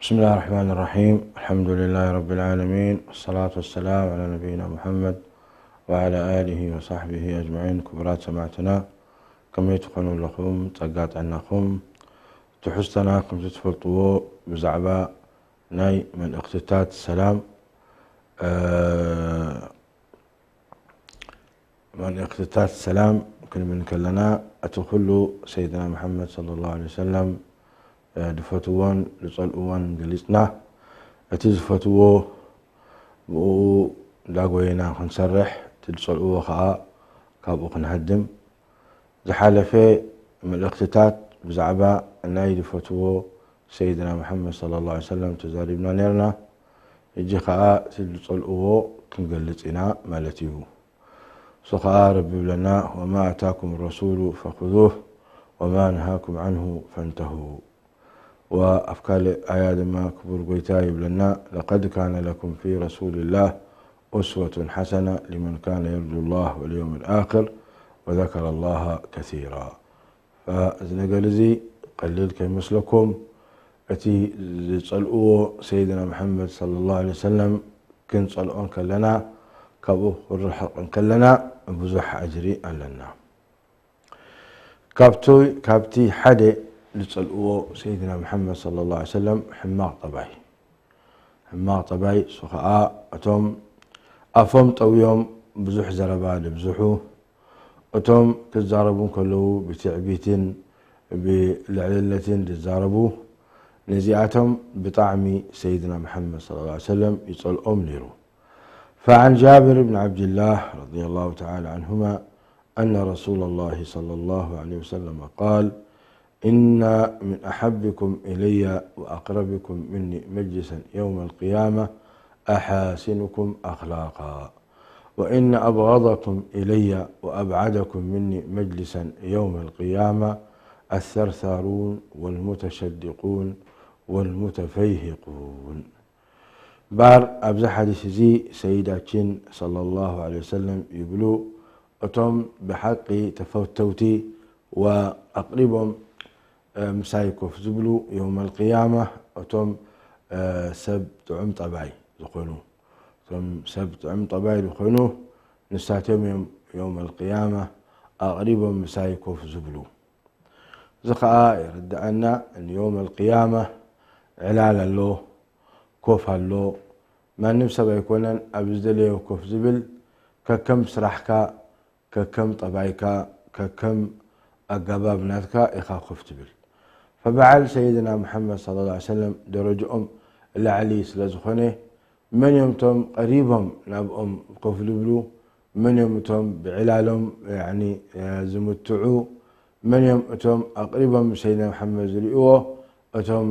بسم الله الرحمن الرحيم. الحمد لله رب العالمين. والصلاة والسلام على نبينا محمد وعلى آله وصحبه أجمعين. ክቡራት ሰማዕትና፣ ከመይ ትኾኑ ኣለኹም? ጸጋ ጥዕናኹም? ትሕዝቶና ከምቲ ትፈልጥዎ ብዛዕባ ናይ መልእኽትታት ሰላም፣ እ፣ መልእኽትታት ሰላም ክንብል ከለና፣ እቲ ኩሉ ሰይድና መሓመድ ሰለላሁ ዐለይሂ ወሰለም፣ እ፣ ዝፈትዎን ዝጸልእዎን ገሊጽና፣ እቲ ዝፈትዎ ብኡ እንዳጎየና ክንሰርሕ፣ እቲ ዝጸልእዎ ኸኣ ካብኡ ክንሃድም፣ ዝሓለፈ መልእኽትታት ብዛዕባ ናይ ዝፈትዎ ሰይድና መሓመድ ሰለላሁ ዐለይሂ ወሰለም ተዛሪብና ነርና። ሕጂ ኸኣ እቲ ዝጸልእዎ ክንገልጽ ኢና ማለት እዩ። እሱ ኸኣ ረቢ ይብለና፣ "ወማ ኣታኩም ረሱሉ ፈኹዙህ ወማ ነሃኩም ዓንሁ ፈንተሁ።" ወኣብ ካልእ ኣያ ድማ ክቡር ጎይታ ይብለና፣ "ለቀድ ካነ ለኩም ፊ ረሱልላህ ኡስወቱን ሓሰና ሊመን ካነ የርጁ ላህ ወልየውም ልኣኽር ወዘከረ ላሃ ከሲራ።" እዚ ነገር እዚ ቀሊል ከይመስለኩም፣ እቲ ዝጸልእዎ ሰይድና መሓመድ ሰለላሁ ዐለይሂ ወሰለም ክንጸልኦ እንከለና፣ ካብኡ ክንርሕቕ እንከለና ብዙሕ ኣጅሪ ኣለና። ካብቲ፣ ካብቲ ሓደ ዝጸልእዎ ሰይድና መሓመድ ሰለላሁ ዐለይሂ ወሰለም ሕማቕ ጠባይ። ሕማቕ ጠባይ፣ እሱ ኸኣ እቶም ኣፎም ጠውዮም ብዙሕ ዘረባ ዘብዝሑ፣ እቶም ክዛረቡ እንከለዉ ብትዕቢትን ብልዕልነትን ዝዛረቡ፣ ነዚኣቶም ብጣዕሚ ሰይድና መሓመድ ሰለላሁ ዐለይሂ ወሰለም ይጸልኦም ነይሩ። فعن جابر بن عبد الله رضي الله تعالى عنهما أن رسول الله صلى الله عليه وسلم قال: إن من أحبكم إلي وأقربكم مني مجلسا يوم القيامة أحاسنكم أخلاقا، وإن أبغضكم إلي وأبعدكم مني مجلسا يوم القيامة الثرثارون والمتشدقون والمتفيهقون. ባር ኣብዚ ሓዲስ እዚ ሰይዳችን ሰለላሁ ዐለይሂ ወሰለም ይብሉ፣ እቶም ብሓቂ ተፈተውቲ ወኣቕሪቦም፣ እ፣ ምሳይ ኮፍ ዝብሉ የውመል ቅያማ፣ እቶም፣ እ፣ ሰብ ጥዑም ጠባይ ዝኾኑ፣ እቶም ሰብ ጥዑም ጠባይ ዝኾኑ ንሳቶም እዮም የውመል ቅያማ ኣቕሪቦም ምሳይ ኮፍ ዝብሉ። እዚ ኸኣ የረድኣና፣ ንየውመል ቅያማ ዕላል ኣሎ፣ ኮፍ ኣሎ። ማንም ሰብ ኣይኮነን ኣብ ዝደለዮ ኮፍ ዝብል፣ ከከም ስራሕካ፣ ከከም ጠባይካ፣ ከከም ኣገባብ ናትካ ኢኻ ኮፍ ትብል። ፈበዓል ሰይድና ሙሓመድ ሰለላሁ ዐለይሂ ወሰለም ደረጅኦም ላዕሊ ስለ ዝኾነ፣ መን እዮም እቶም ቀሪቦም ናብኦም ኮፍ ዝብሉ? መን እዮም እቶም ብዕላሎም፣ ያዕኒ፣ ዝምትዑ? መን እዮም እቶም ኣቕሪቦም ንሰይድና መሓመድ ዝርእይዎ? እቶም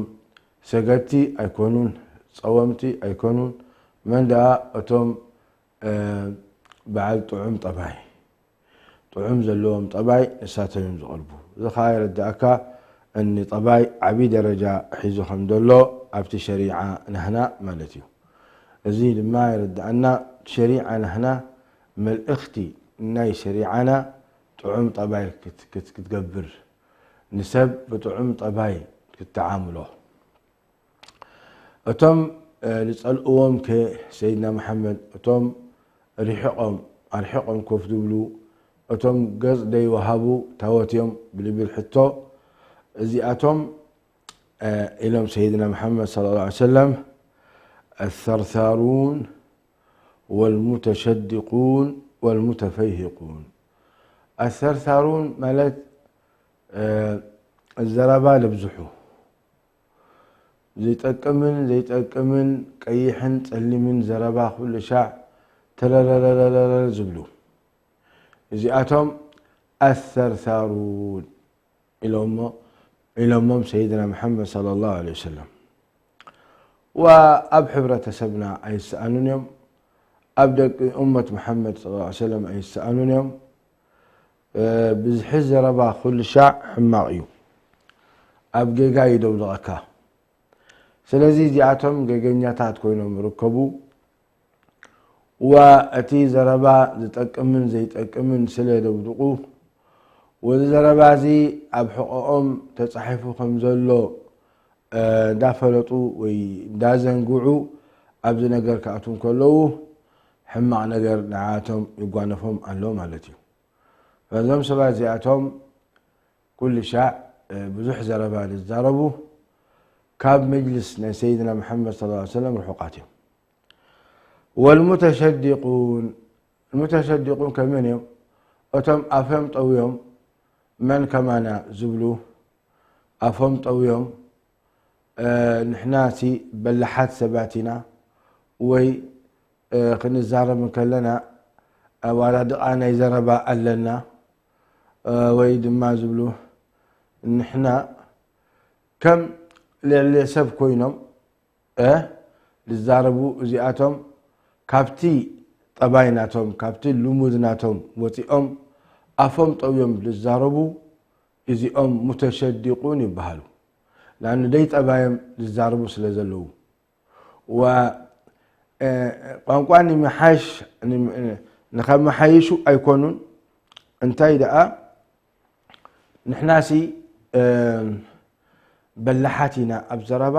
ሰገድቲ ኣይኮኑን፣ ጸወምቲ ኣይኮኑን። መን ደኣ እቶም፣ እ፣ በዓል ጥዑም ጠባይ፣ ጥዑም ዘለዎም ጠባይ ንሳቶም እዮም ዝቐርቡ። እዚ ኸኣ የረድኣካ እኒ ጠባይ ዓብዪ ደረጃ ሒዙ ከም ዘሎ ኣብቲ ሸሪዓ ናህና ማለት እዩ። እዚ ድማ የረድኣና ሸሪዓ ናህና መልእኽቲ ናይ ሸሪዓና ጥዑም ጠባይ ክት-፣ ክት-፣ ክትገብር፣ ንሰብ ብጥዑም ጠባይ ክትዓምሎ። እቶም፣ እ፣ ዝጸልእዎም ከ ሰይድና መሓመድ፣ እቶም ርሒቖም፣ ኣርሒቖም ኮፍ ዝብሉ፣ እቶም ገጽ ዘይወሃቡ ታወት እዮም ብልብል ሕቶ፣ እዚኣቶም፣ እ፣ ኢሎም ሰይድና መሓመድ ሰለላሁ ዐለይሂ ወሰለም፣ الثرثارون والمتشدقون والمتفيهقون። الثرثارون ማለት፣ እ፣ ዘረባ ለብዝሑ፣ ዝጠቅምን ዘይጠቅምን፣ ቀይሕን ጸሊምን ዘረባ ኩሉ ሻዕ ተረረረረረረ ዝብሉ፣ እዚኣቶም ኣሰርሳሩን ኢሎሞ-፣ ኢሎሞም ሰይድና መሓመድ ሰለላሁ ዐለይሂ ወሰለም። ወኣብ ሕብረተሰብና ኣይሰኣኑን እዮም። ኣብ ደቂ እመት መሓመድ ሰለላሁ ዐለይሂ ወሰለም ኣይሰኣኑን እዮም። እ፣ ብዝሒ ዘረባ ኩሉ ሻዕ ሕማቕ እዩ። ኣብ ጌጋ እዩ ደውድቐካ። ስለዚ እዚኣቶም ጌገኛታት ኮይኖም ይርከቡ። ወእቲ ዘረባ ዝጠቅምን ዘይጠቅምን ስለ ደውድቑ፣ ወዚ ዘረባ እዚ ኣብ ሕቖኦም ተጻሒፉ ከም ዘሎ እንዳፈለጡ ወይ እንዳዘንግዑ ኣብዚ ነገር ክኣትዉ ከለዉ ሕማቕ ነገር ንዓቶም ይጓነፎም ኣሎ ማለት እዩ። እዞም ሰባት እዚኣቶም ኩሉ ሻዕ ብዙሕ ዘረባ ዝዛረቡ ካብ መጅልስ ናይ ሰይድና መሓመድ ሰለላሁ ዐለይሂ ወሰለም ርሑቓት እዮም። ወልሙተሸዲቁን፣ ሙተሸዲቁን ከመን እዮም? እቶም ኣፎም ጠውዮም መን ከማና ዝብሉ ኣፎም ጠውዮም ንሕና ሲ በላሓት ሰባት ኢና ወይ ክንዛረብ እንከለና ኣዋዳድቓ ናይ ዘረባ ኣለና ወይ ድማ ዝብሉ ንሕና ከም ልዕሊ ሰብ ኮይኖም ዝዛረቡ እዚኣቶም ካብቲ ጠባይ ናቶም ካብቲ ልሙድ ናቶም ወፂኦም ኣፎም ጠውዮም ዝዛረቡ እዚኦም ሙተሸዲቁን ይበሃሉ። ንኣኑ ደይ ጠባዮም ዝዛረቡ ስለ ዘለዉ ቋንቋ ንምሓሽ ንኸመሓይሹ ኣይኮኑን። እንታይ ደኣ ንሕናሲ በላሓት ኢና ኣብ ዘረባ፣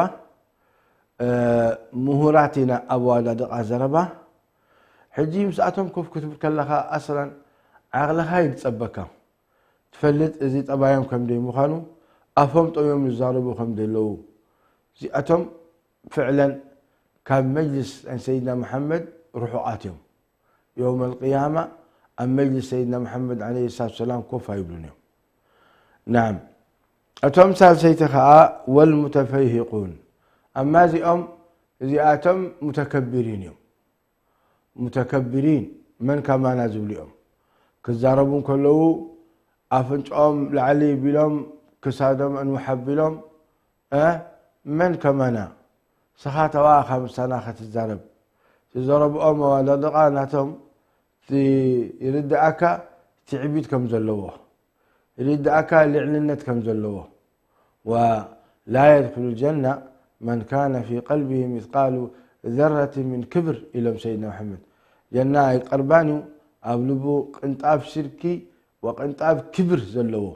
ምሁራት ኢና ኣብ ኣዋዳድቓ ዘረባ። ሕጂ ምስኣቶም ኮፍ ክትብል ከለኻ ኣስላን ዓቕልኻ ይድጸበካ። ትፈልጥ እዚ ጠባዮም ከም ደይ ምዃኑ ኣፎም ጠውዮም ይዛረቡ ከም ደለዉ እዚኣቶም ፍዕለን ካብ መጅልስ ናይ ሰይድና መሓመድ ርሑቓት እዮም። የውም ኣልቅያማ ኣብ መጅልስ ሰይድና መሓመድ ዓለይሂ ሰላቱ ሰላም ኮፍ ኣይብሉን እዮም። ናም እቶም ሳልሰይቲ ኸዓ ወልሙተፈይሂቁን ኣማ እዚኦም እዚኣቶም ሙተከቢሪን እዮም። ሙተከቢሪን መን ከማና ዝብሉ እዮም። ክዛረቡ እንከለዉ ኣፍንጫኦም ላዕሊ ቢሎም ክሳዶም እንውሕ ኣቢሎም መን ከማና ስኻ ተባእኻ ምሳና ክትዛረብ። ዝዘረብኦም ኣዋዳድቓ ናቶም ይርድኣካ ትዕቢት ከም ዘለዎ፣ ይርድኣካ ልዕልነት ከም ዘለዎ። ولا يدخل الجنة من كان في قلبه مثقال ذرة من كبر ኢሎም ሰይድና መሓመድ። ጀና ኣይቀርባን እዩ ኣብ ልቡ ቅንጣብ ሽርኪ ወቅንጣብ ክብር ዘለዎ።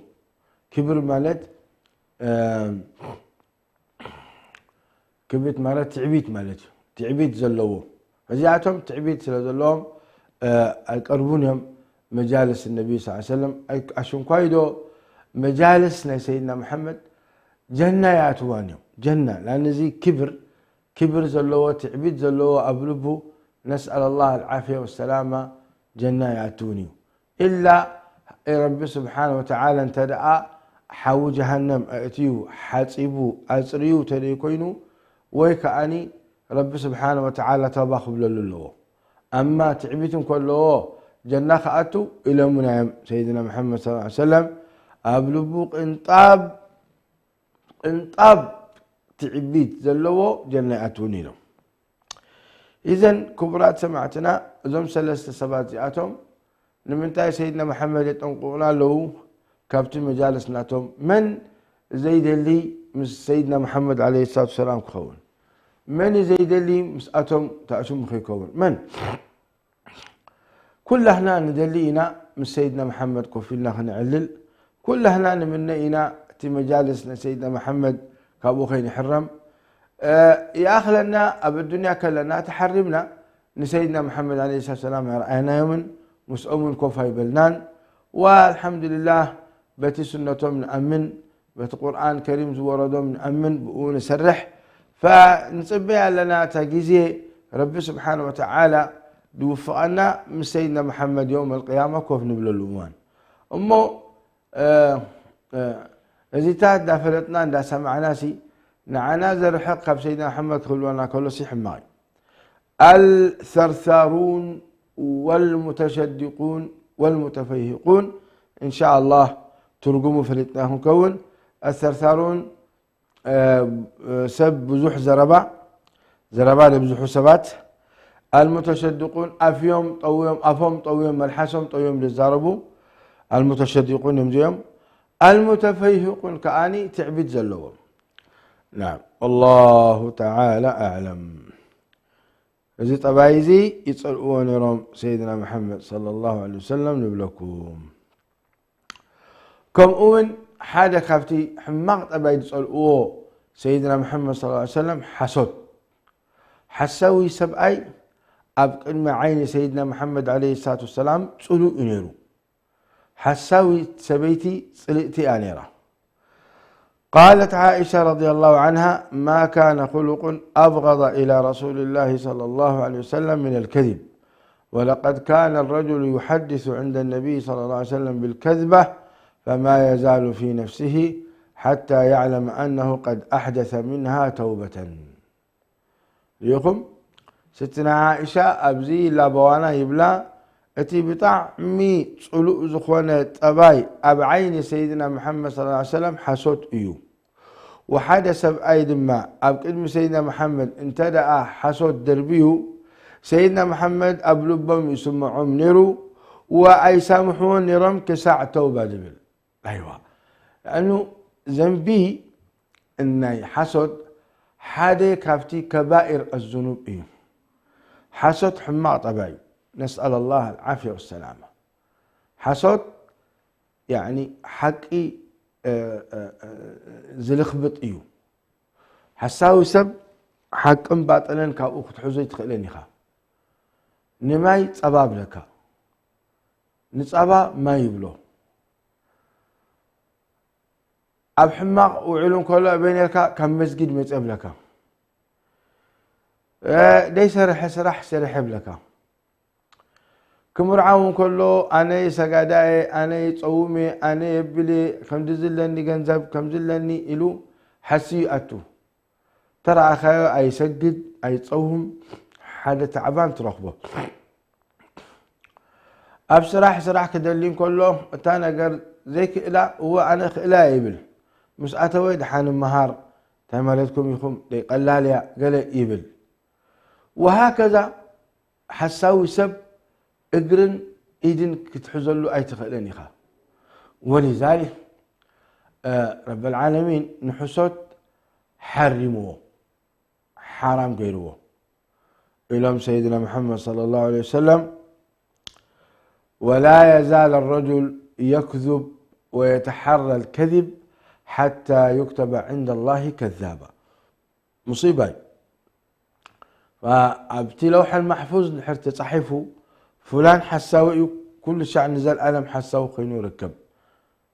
ክብር ማለት ክብት ማለት ትዕቢት ማለት እዩ። ትዕቢት ዘለዎ እዚኣቶም ትዕቢት ስለ ዘለዎም ኣይቀርቡን እዮም መጃልስ ነቢ ስ ሰለም። ኣሽንኳይዶ መጃልስ ናይ ሰይድና መሓመድ ጀና ይኣትዋን እዮም። ጀና ላንዚ ክብር ክብር ዘለዎ ትዕቢት ዘለዎ ኣብ ልቡ ነስኣል ላህ ኣልዓፍያ ወሰላማ ጀና ይኣትውን እዩ። ኢላ ረቢ ስብሓን ወተዓላ እንተ ደኣ ሓዊ ጀሃነም ኣእትዩ ሓፂቡ ኣፅርዩ ተደይ ኮይኑ ወይ ከኣኒ ረቢ ስብሓን ወተዓላ ተባ ክብለሉ ኣለዎ። ኣማ ትዕቢት እንከለዎ ጀና ክኣቱ ኢሎምና እዮም ሰይድና መሓመድ ስ ሰለም ኣብ ልቡ ቅንጣብ ቅንጣብ ትዕቢት ዘለዎ ጀና ይኣትውን ኢሎም። ኢዘን ክቡራት ሰማዕትና እዞም ሰለስተ ሰባት እዚኣቶም ንምንታይ ሰይድና መሓመድ የጠንቅቑና ኣለዉ? ካብቲ መጃልስ ናቶም መን ዘይደሊ ምስ ሰይድና መሓመድ ዓለይሂ ሰላቱ ሰላም ክኸውን? መን እዩ ዘይደሊ ምስኣቶም ተኣሽሙ ከይከውን? መን? ኩላህና ንደሊ ኢና ምስ ሰይድና መሓመድ ኮፍ ኢልና ክንዕልል። ኩላህና ንምነ ኢና እቲ መጃልስ ናይ ሰይድና መሓመድ ካብኡ ከይንሕረም። ይኣኽለና ኣብ ኣዱንያ ከለና ተሓሪምና ንሰይድና መሓመድ ዓለይሂ ሰላም ኣይረኣየናዮምን ምስኦምን ኮፍ ኣይበልናን። ወኣልሓምዱሊላህ በቲ ሱነቶም ንኣምን፣ በቲ ቁርኣን ከሪም ዝወረዶም ንኣምን፣ ብኡ ንሰርሕ። ፈንጽበይ ኣለና እታ ግዜ ረቢ ስብሓን ወተዓላ ዝውፍቐና ምስ ሰይድና መሓመድ የውም ኣልቅያማ ኮፍ ንብለሉ እዋን። እሞ እዚታት እንዳፈለጥና እንዳሰማዕና ሲ ንዓና ዘርሕቕ ካብ ሰይድና መሓመድ ክህልወና ከሎ ሲ ሕማቕ እዩ። الثرثارون والمتشدقون والمتفيهقون إن شاء الله ትርጉሙ ፈሊጥና ክንከውን። الثرثارون ሰብ ብዙሕ ዘረባ ዘረባ ዘብዝሑ ሰባት። المتشدقون ኣፍዮም ጠውዮም ኣፎም ጠውዮም መልሓሶም ጠውዮም ዝዛረቡ المتشدقون እዮም እዚኦም። المتفيهقون ከኣኒ ትዕቢት ዘለዎም። نعم والله تعالى أعلم። እዚ ጠባይ እዚ ይጸልእዎ ነይሮም ሰይድና መሓመድ صلى الله عليه وسلم ንብለኩም። ከምኡ እውን ሓደ ካብቲ ሕማቕ ጠባይ ዝጸልእዎ ሰይድና መሓመድ صلى الله عليه وسلم ሓሶት። ሓሳዊ ሰብኣይ ኣብ ቅድሚ ዓይኒ ሰይድና መሓመድ عليه الصلاة والسلام ጽሉእ እዩ ነይሩ። ሓሳዊት ሰበይቲ ጽልእቲ እያ ነይራ። قالت عائشة رضي الله عنها: ما كان خلق أبغض إلى رسول الله صلى الله عليه وسلم من الكذب، ولقد كان الرجل يحدث عند النبي صلى الله عليه وسلم بالكذبة فما يزال في نفسه حتى يعلم أنه قد أحدث منها توبة. ርኢኹም፣ ስትና ዓኢሻ ኣብዚ ላበዋና ይብላ፣ እቲ ብጣዕሚ ጽሉእ ዝኾነ ጠባይ ኣብ ዓይኒ ሰይድና መሓመድ صلى الله عليه وسلم ሓሶት እዩ። ወሓደ ሰብኣይ ድማ ኣብ ቅድሚ ሰይድና መሓመድ እንተ ደኣ ሓሶት ደርብዩ፣ ሰይድና መሓመድ ኣብ ልቦም ይስምዖም ነይሩ፣ ወኣይሳምሕዎን ነይሮም ክሳዕ ተውባ ዝብል። ኣይዋ፣ لأنه ዘንቢ ናይ ሓሶት ሓደ ካብቲ ከባኢር ኣዝኑብ እዩ። ሓሶት ሕማቕ ጠባይ እዩ። ነስኣል ኣላህ ኣልዓፍያ ወሰላማ። ሓሶት ያዕኒ ሓቂ ዝልኽብጥ እዩ። ሓሳዊ ሰብ ሓቅን ባጥልን ካብኡ ክትሕዞ ኣይትኽእልን ኢኻ። ንማይ ጸባ ብለካ፣ ንጸባ ማይ ይብሎ። ኣብ ሕማቕ ውዕሉ እንከሎ ኣበይ ነርካ? ካብ መስጊድ መጽ ብለካ። ደይ ሰርሐ ስራሕ ሰሪሐ ብለካ። ክምርዓው እንከሎ ኣነ ሰጋዳየ፣ ኣነ ጸውሜ፣ ኣነ የብሌ፣ ከምዚ ዝለኒ ገንዘብ ከምዚ ኣለኒ ኢሉ ሓስዩ ኣቱ። ተረኣኻዮ ኣይሰግድ ኣይጸውም፣ ሓደ ታዕባን ትረኽቦ። ኣብ ስራሕ ስራሕ ክደሊ እንከሎ እታ ነገር ዘይክእላ፣ እወ ኣነ ክእላ ይብል። ምስ ኣተወ ደሓን መሃር፣ እንታይ ማለትኩም ኢኹም፣ ደይ ቀላል እያ ገለ ይብል። ወሃከዛ ሓሳዊ ሰብ እግርን ኢድን ክትሕዘሉ ኣይትኽእልን ኢኻ። ወሊዛሊክ ረብ ልዓለሚን ንሕሶት ሓሪምዎ፣ ሓራም ገይርዎ። ኢሎም ሰይድና ሙሓመድ صلى الله عليه وسلم: ولا يزال الرجل يكذب ويتحرى الكذب حتى يكتب عند الله كذابا. ሙሲባ እዩ። ኣብቲ ለውሐል ማሕፉዝ ድሕር ተጻሒፉ፣ ፉላን ሓሳዊ እዩ፣ ኩሉ ሻዕ ንዘልኣለም ሓሳዊ ኮይኑ ይርከብ።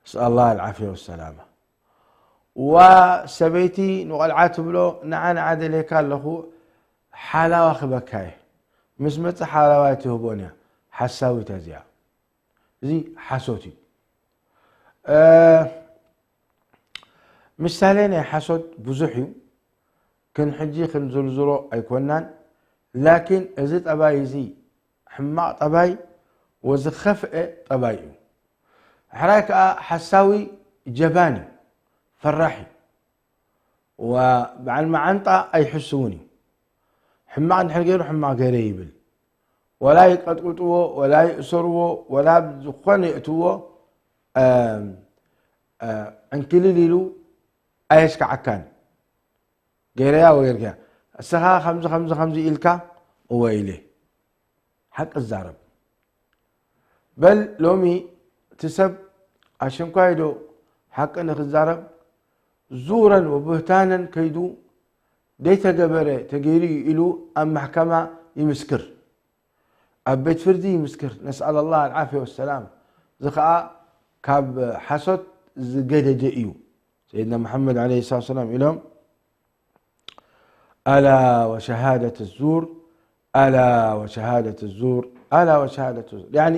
ነስኣል ኣላህ ኣልዓፍያ ወሰላማ። ዋ ሰበይቲ ንቆልዓ ትብሎ፣ ንዓ ንዓ ደልየካ ኣለኹ፣ ሓላዋ ክበካ እየ። ምስ መጸ ሓላዋ ኣይትህቦን እያ። ሓሳዊት እዚኣ። እዚ ሓሶት እዩ። ምሳሌ ናይ ሓሶት ብዙሕ እዩ። ክን ሕጂ ክንዝርዝሮ ኣይኮናን። ላኪን እዚ ጠባይ እዚ ሕማቕ ጠባይ ወዝኸፍአ ጠባይ እዩ። ሕራይ ከኣ ሓሳዊ ጀባን እዩ፣ ፈራሕ እዩ። ወበዓል መዓንጣ ኣይሕስውን እዩ። ሕማቕ እንድሕር ገይሩ ሕማቕ ገይረ ይብል። ወላ ይቀጥቅጥዎ፣ ወላ ይእሰርዎ፣ ወላ ዝኾነ የእትዎ፣ ዕንክልል ኢሉ ኣየስከዓካን። ገይረያ ወይ ገይርካያ። እስኻ ከምዚ ከምዚ ከምዚ ኢልካ፣ እወ ኢለ። ሓቂ ዛረብ። በል ሎሚ እቲ ሰብ ኣሸንኳይ ዶ ሓቂ ንክዛረብ ዙረን ወብህታነን ከይዱ ደይተገበረ ተገይሩ እዩ ኢሉ ኣብ ማሕከማ ይምስክር፣ ኣብ ቤት ፍርዲ ይምስክር። ነስኣል ኣላህ ኣልዓፍያ ወሰላም። እዚ ኸዓ ካብ ሓሶት ዝገደደ እዩ። ሰይድና መሓመድ ዓለይሂ ሰላቱ ወሰላም ኢሎም፣ ኣላ ወሸሃደት ዙር፣ ኣላ ወሸሃደት ዙር፣ ኣላ ወሸሃደት ዙር። ያኒ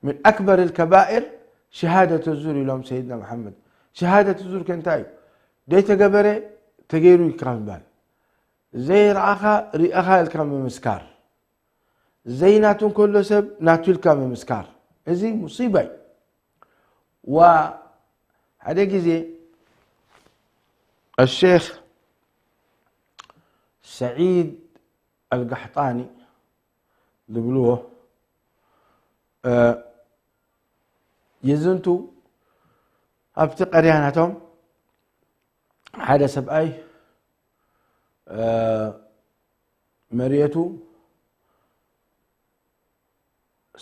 ምን ኣክበር ልከባኢር ሸሃደት ዙር ኢሎም ሰይድና መሓመድ። ሸሃደት ዙር ከ እንታይ እዩ? ዘይተገበረ ተገይሩ ኢልካ ምባል፣ ዘይረኣኻ ሪእኻ ኢልካ ምምስካር፣ ዘይናቱ እንከሎ ሰብ ናቱ ኢልካ ምምስካር። እዚ ሙሲባ እዩ። ወሓደ ግዜ ኣሼኽ ሰዒድ ኣልጋሕጣኒ ዝብልዎ የዝንቱ፣ ኣብቲ ቀርያ ናቶም ሓደ ሰብኣይ መሬቱ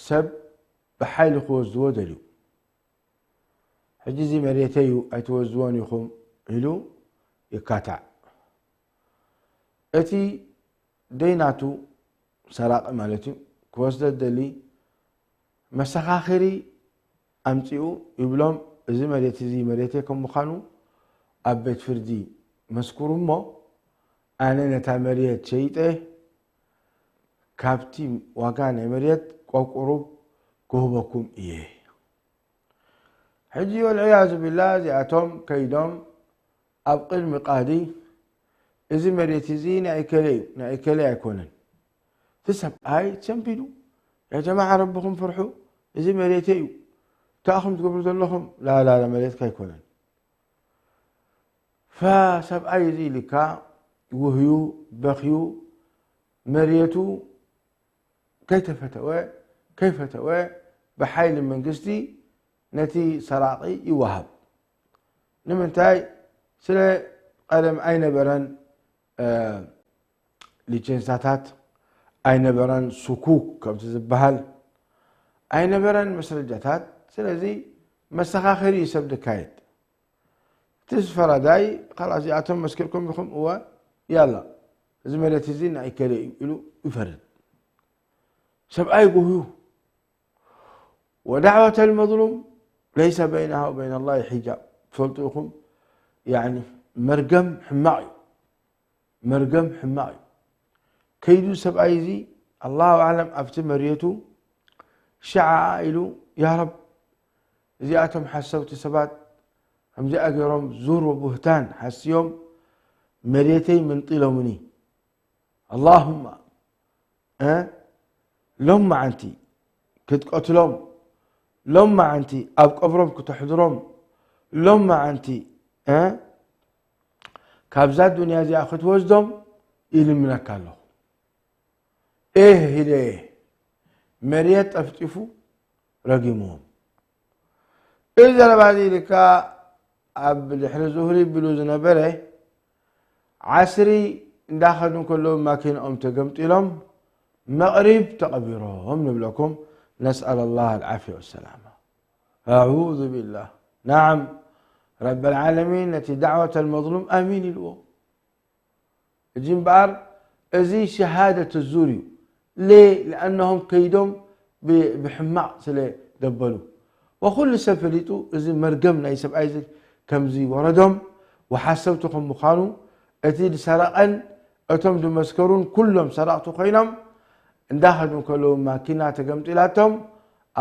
ሰብ ብሓይሊ ክወዝዎ ደልዩ። ሕጂ እዚ መሬተይ እዩ ኣይትወዝዎን ኢኹም ኢሉ ይካታዕ። እቲ ደይናቱ ሰራቂ ማለት እዩ ክወስዶ ደሊ መሰኻኽሪ ኣምጺኡ ይብሎም፣ እዚ መሬት እዚ መሬተይ ከም ምዃኑ ኣብ ቤት ፍርዲ መስክሩ እሞ ኣነ ነታ መሬት ሸይጠ ካብቲ ዋጋ ናይ መሬት ቆብ ቁሩብ ክህበኩም እየ። ሕጂ ወልዕያዙ ቢላ እዚኣቶም ከይዶም ኣብ ቅድሚ ቃዲ እዚ መሬት እዚ ናይ እከለ እዩ ናይ እከለ ኣይኮነን። እቲ ሰብኣይ ሰንቢዱ ያ ጀማዓ ረብኹም ፍርሑ፣ እዚ መሬተይ እዩ፣ እንታይ ኢኹም ትገብሩ ዘለኹም? ላላላ መሬትካ ኣይኮነን። ፈሰብኣይ እዚ ኢልካ ውህዩ በኽዩ መሬቱ ከይተፈተወ ከይፈተወ ብሓይሊ መንግስቲ ነቲ ሰራቂ ይወሃብ። ንምንታይ? ስለ ቀደም ኣይነበረን ሊቸንሳታት ኣይነበረን፣ ስኩክ ከምቲ ዝበሃል ኣይነበረን መስረጃታት። ስለዚ መሰኻኸሪ እዩ ሰብ ድካየድ። እቲ ፈራዳይ ካላ እዚኣቶም መስኪርኩም ኢኹም እወ ያላ እዚ መሬት እዚ ናይ ከለ እዩ ኢሉ ይፈርድ። ሰብኣይ ጉህዩ ودعوة المظلوم ليس بينها وبين الله حجاب ትፈልጡ ኢኹም። ያኒ መርገም ሕማቕ እዩ። መርገም ሕማቕ እዩ። ከይዱ ሰብኣይ እዚ ኣላሁ ኣዕለም ኣብቲ መርየቱ ሸዓ ኢሉ ያ ረብ እዚኣቶም ሓሰውቲ ሰባት ከምዚኣ ገይሮም ዙር ወቡህታን ሓስዮም መሬተይ መንጢሎምኒ ኣላሁማ ሎም መዓንቲ ክትቀትሎም ሎም መዓንቲ ኣብ ቀብሮም ክተሕድሮም ሎም መዓንቲ ካብዛ ዱንያ እዚኣ ክትወስዶም ይልምነካ ኣለኹ። ኤህ ኢለ መርየት ጠፍጢፉ ረጊምዎም። እዚ ዘረባ እዚ ኢልካ ኣብ ድሕሪ ዙህሪ ይብሉ ዝነበረ ዓስሪ እንዳኸዱ እንከለዉ ማኪንኦም ተገምጢሎም መቕሪብ ተቐቢሮም ንብለኩም። ነስኣል ኣላህ ኣልዓፍያ ወሰላማ። ኣዑዙ ቢላህ። ናዓም ረብ ኣልዓለሚን ነቲ ዳዕወት ኣልመዝሉም ኣሚን ኢልዎ። እጂ እምበኣር እዚ ሸሃደት ዙር እዩ። ሌ ለኣነሆም ከይዶም ብሕማቕ ስለ ደበሉ ወኩሉ ሰብ ፈሊጡ እዚ መርገም ናይ ሰብኣይ እዚ ከምዚ ወረዶም ወሓሰብቲ ከም ምዃኑ እቲ ዝሰረቐን እቶም ዝመስከሩን ኩሎም ሰረቕቲ ኮይኖም እንዳኸዱ ከለዉ ማኪና ተገምጢላቶም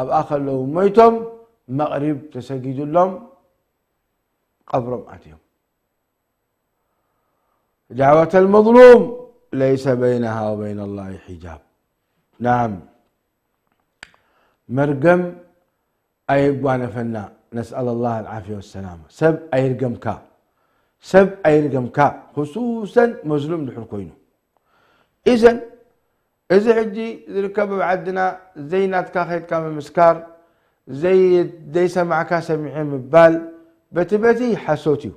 ኣብኣ ከለዉ ሞይቶም መቕሪብ ተሰጊዱሎም ቀብሮም ኣትዮም። دعوة المظلوم ليس بينها وبين الله حجاب. نعم መርገም ኣየጓነፈና። نسأل الله العافية والسلامة። ሰብ ኣይርገምካ ሰብ ኣይርገምካ خصوصا መዝሉም ድሕር ኮይኑ። إذن እዚ ሕጂ ዝርከብ ኣብ ዓድና ዘይናትካ ከይድካ ምምስካር ዘይሰማዕካ ሰሚዐ ምባል በቲ በቲ ሓሶት እዩ።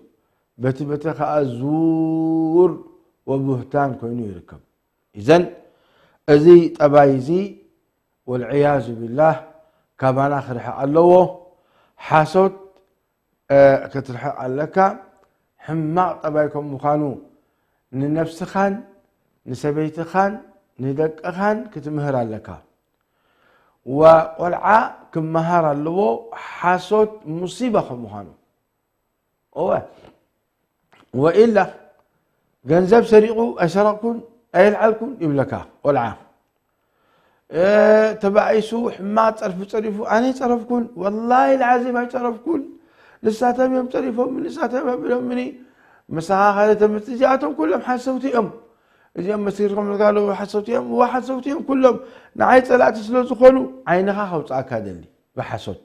በቲ በቲ ከኣ ዙር ወቡህታን ኮይኑ ይርከብ። إذن እዚ ጠባይ እዚ والعياذ بالله ካባና ክርሕቕ ኣለዎ። ሓሶት ክትርሕቕ ኣለካ። ሕማቕ ጠባይ ከም ምዃኑ ንነብስኻን ንሰበይትኻን ንደቅኻን ክትምህር ኣለካ። ወቆልዓ ክመሃር ኣለዎ ሓሶት ሙሲባ ከም ምዃኑ። እወ ወኢላ ገንዘብ ሰሪቑ ኣይሰረቕኩን ኣየልዓልኩን ይብለካ ቆልዓ። ተባኢሱ ሕማቕ ጸርፊ ጸሪፉ ኣነ ኣይጸረፍኩን ወላሂ ልዓዚም ኣይጸረፍኩን ንሳቶም እዮም ጸሪፎም ንሳቶም እዮም ኢሎምኒ። ምሳኻ ካልእ ተምጽእ እዚኣቶም ኩሎም ሓሰውቲ እዮም። እዚኦም መሲርኩም ኣለዉ ሓሰውቲ እዮም እዋ ሓሰውቲ እዮም ኩሎም ንዓይ ጸላእቲ ስለ ዝኾኑ ዓይንኻ ከውጽኣካ ደሊ ብሓሶት።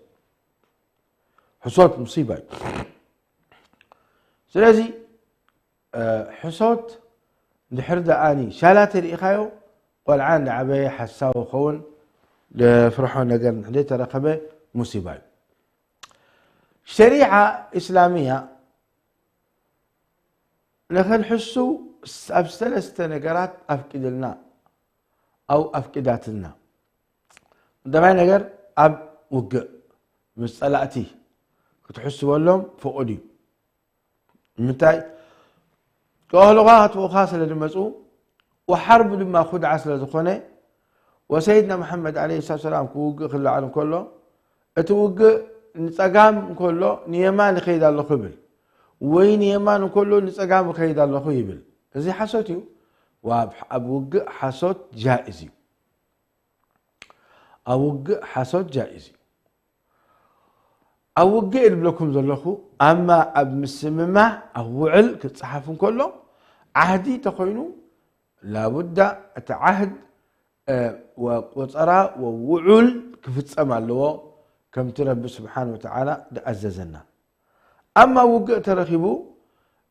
ሕሶት ሙሲባ እዩ። ስለዚ ሕሶት ድሕር ደኣኒ ሻላ ተሪኢኻዮ ቆልዓ እንዳዓበየ ሓሳዊ ኸውን ደፍርሖ ነገር ንሕደ ተረኸበ ሙሲባ እዩ። ሸሪዓ እስላምያ ንኽንሕሱ ኣብ ሰለስተ ነገራት ኣፍቂድልና ኣው ኣፍቂዳትልና። ቀዳማይ ነገር ኣብ ውግእ ምስ ጸላእቲ ክትሕስበሎም ፍቑድ እዩ። ንምንታይ? ከእህሉኻ ከጥፍኡኻ ስለ ዝመጹ ወሓርብ ድማ ኹድዓ ስለ ዝኾነ፣ ወሰይድና መሓመድ ዓለይሂ ሰላቱ ሰላም ክውግእ ክለዓል እንከሎ፣ እቲ ውግእ ንጸጋም እንከሎ ንየማን ይኸይድ ኣለኹ ይብል፣ ወይ ንየማን እንከሎ ንጸጋም ይኸይድ ኣለኹ ይብል። እዚ ሓሶት እዩ። ወኣብ፣ ኣብ ውግእ ሓሶት ጃኢዝ እዩ። ኣብ ውግእ ሓሶት ጃኢዝ እዩ። ኣብ ውግእ ዝብለኩም ዘለኹ፣ ኣማ ኣብ ምስምማዕ፣ ኣብ ውዕል ክጸሓፍ እንከሎ፣ ዓህዲ ተኾይኑ፣ ላቡዳ እቲ ዓህድ፣ እ፣ ወቆጸራ ወውዑል ክፍጸም ኣለዎ፣ ከምቲ ረቢ ስብሓን ወተዓላ ዝኣዘዘና። ኣማ ውግእ ተረኺቡ፣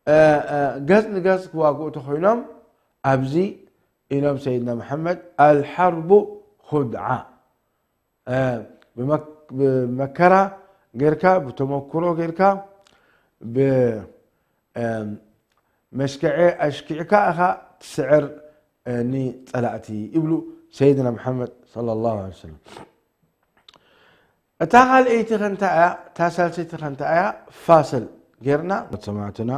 እ፣ እ፣ ገጽ ንገጽ ክዋግኡ ተኾይኖም፣ ኣብዚ ኢሎም ሰይድና መሓመድ፣ ኣልሓርቡ ኹድዓ። እ፣ ብመክ-፣ ብመከራ ጌርካ፣ ብተመክሮ ጌርካ፣ ብ-፣ እ፣ መሽከዐ ኣሽኪዕካ ኢኻ ትስዕር፣ እ፣ ንጸላእቲ ይብሉ ሰይድና መሓመድ ሰለላሁ ዐለይሂ ወሰለም። እታ ካልኣይቲ ኸ እንታይ እያ? እታ ሳልሰይቲ ኸ እንታይ እያ? ፋስል ጌርና ሰማዕትና፣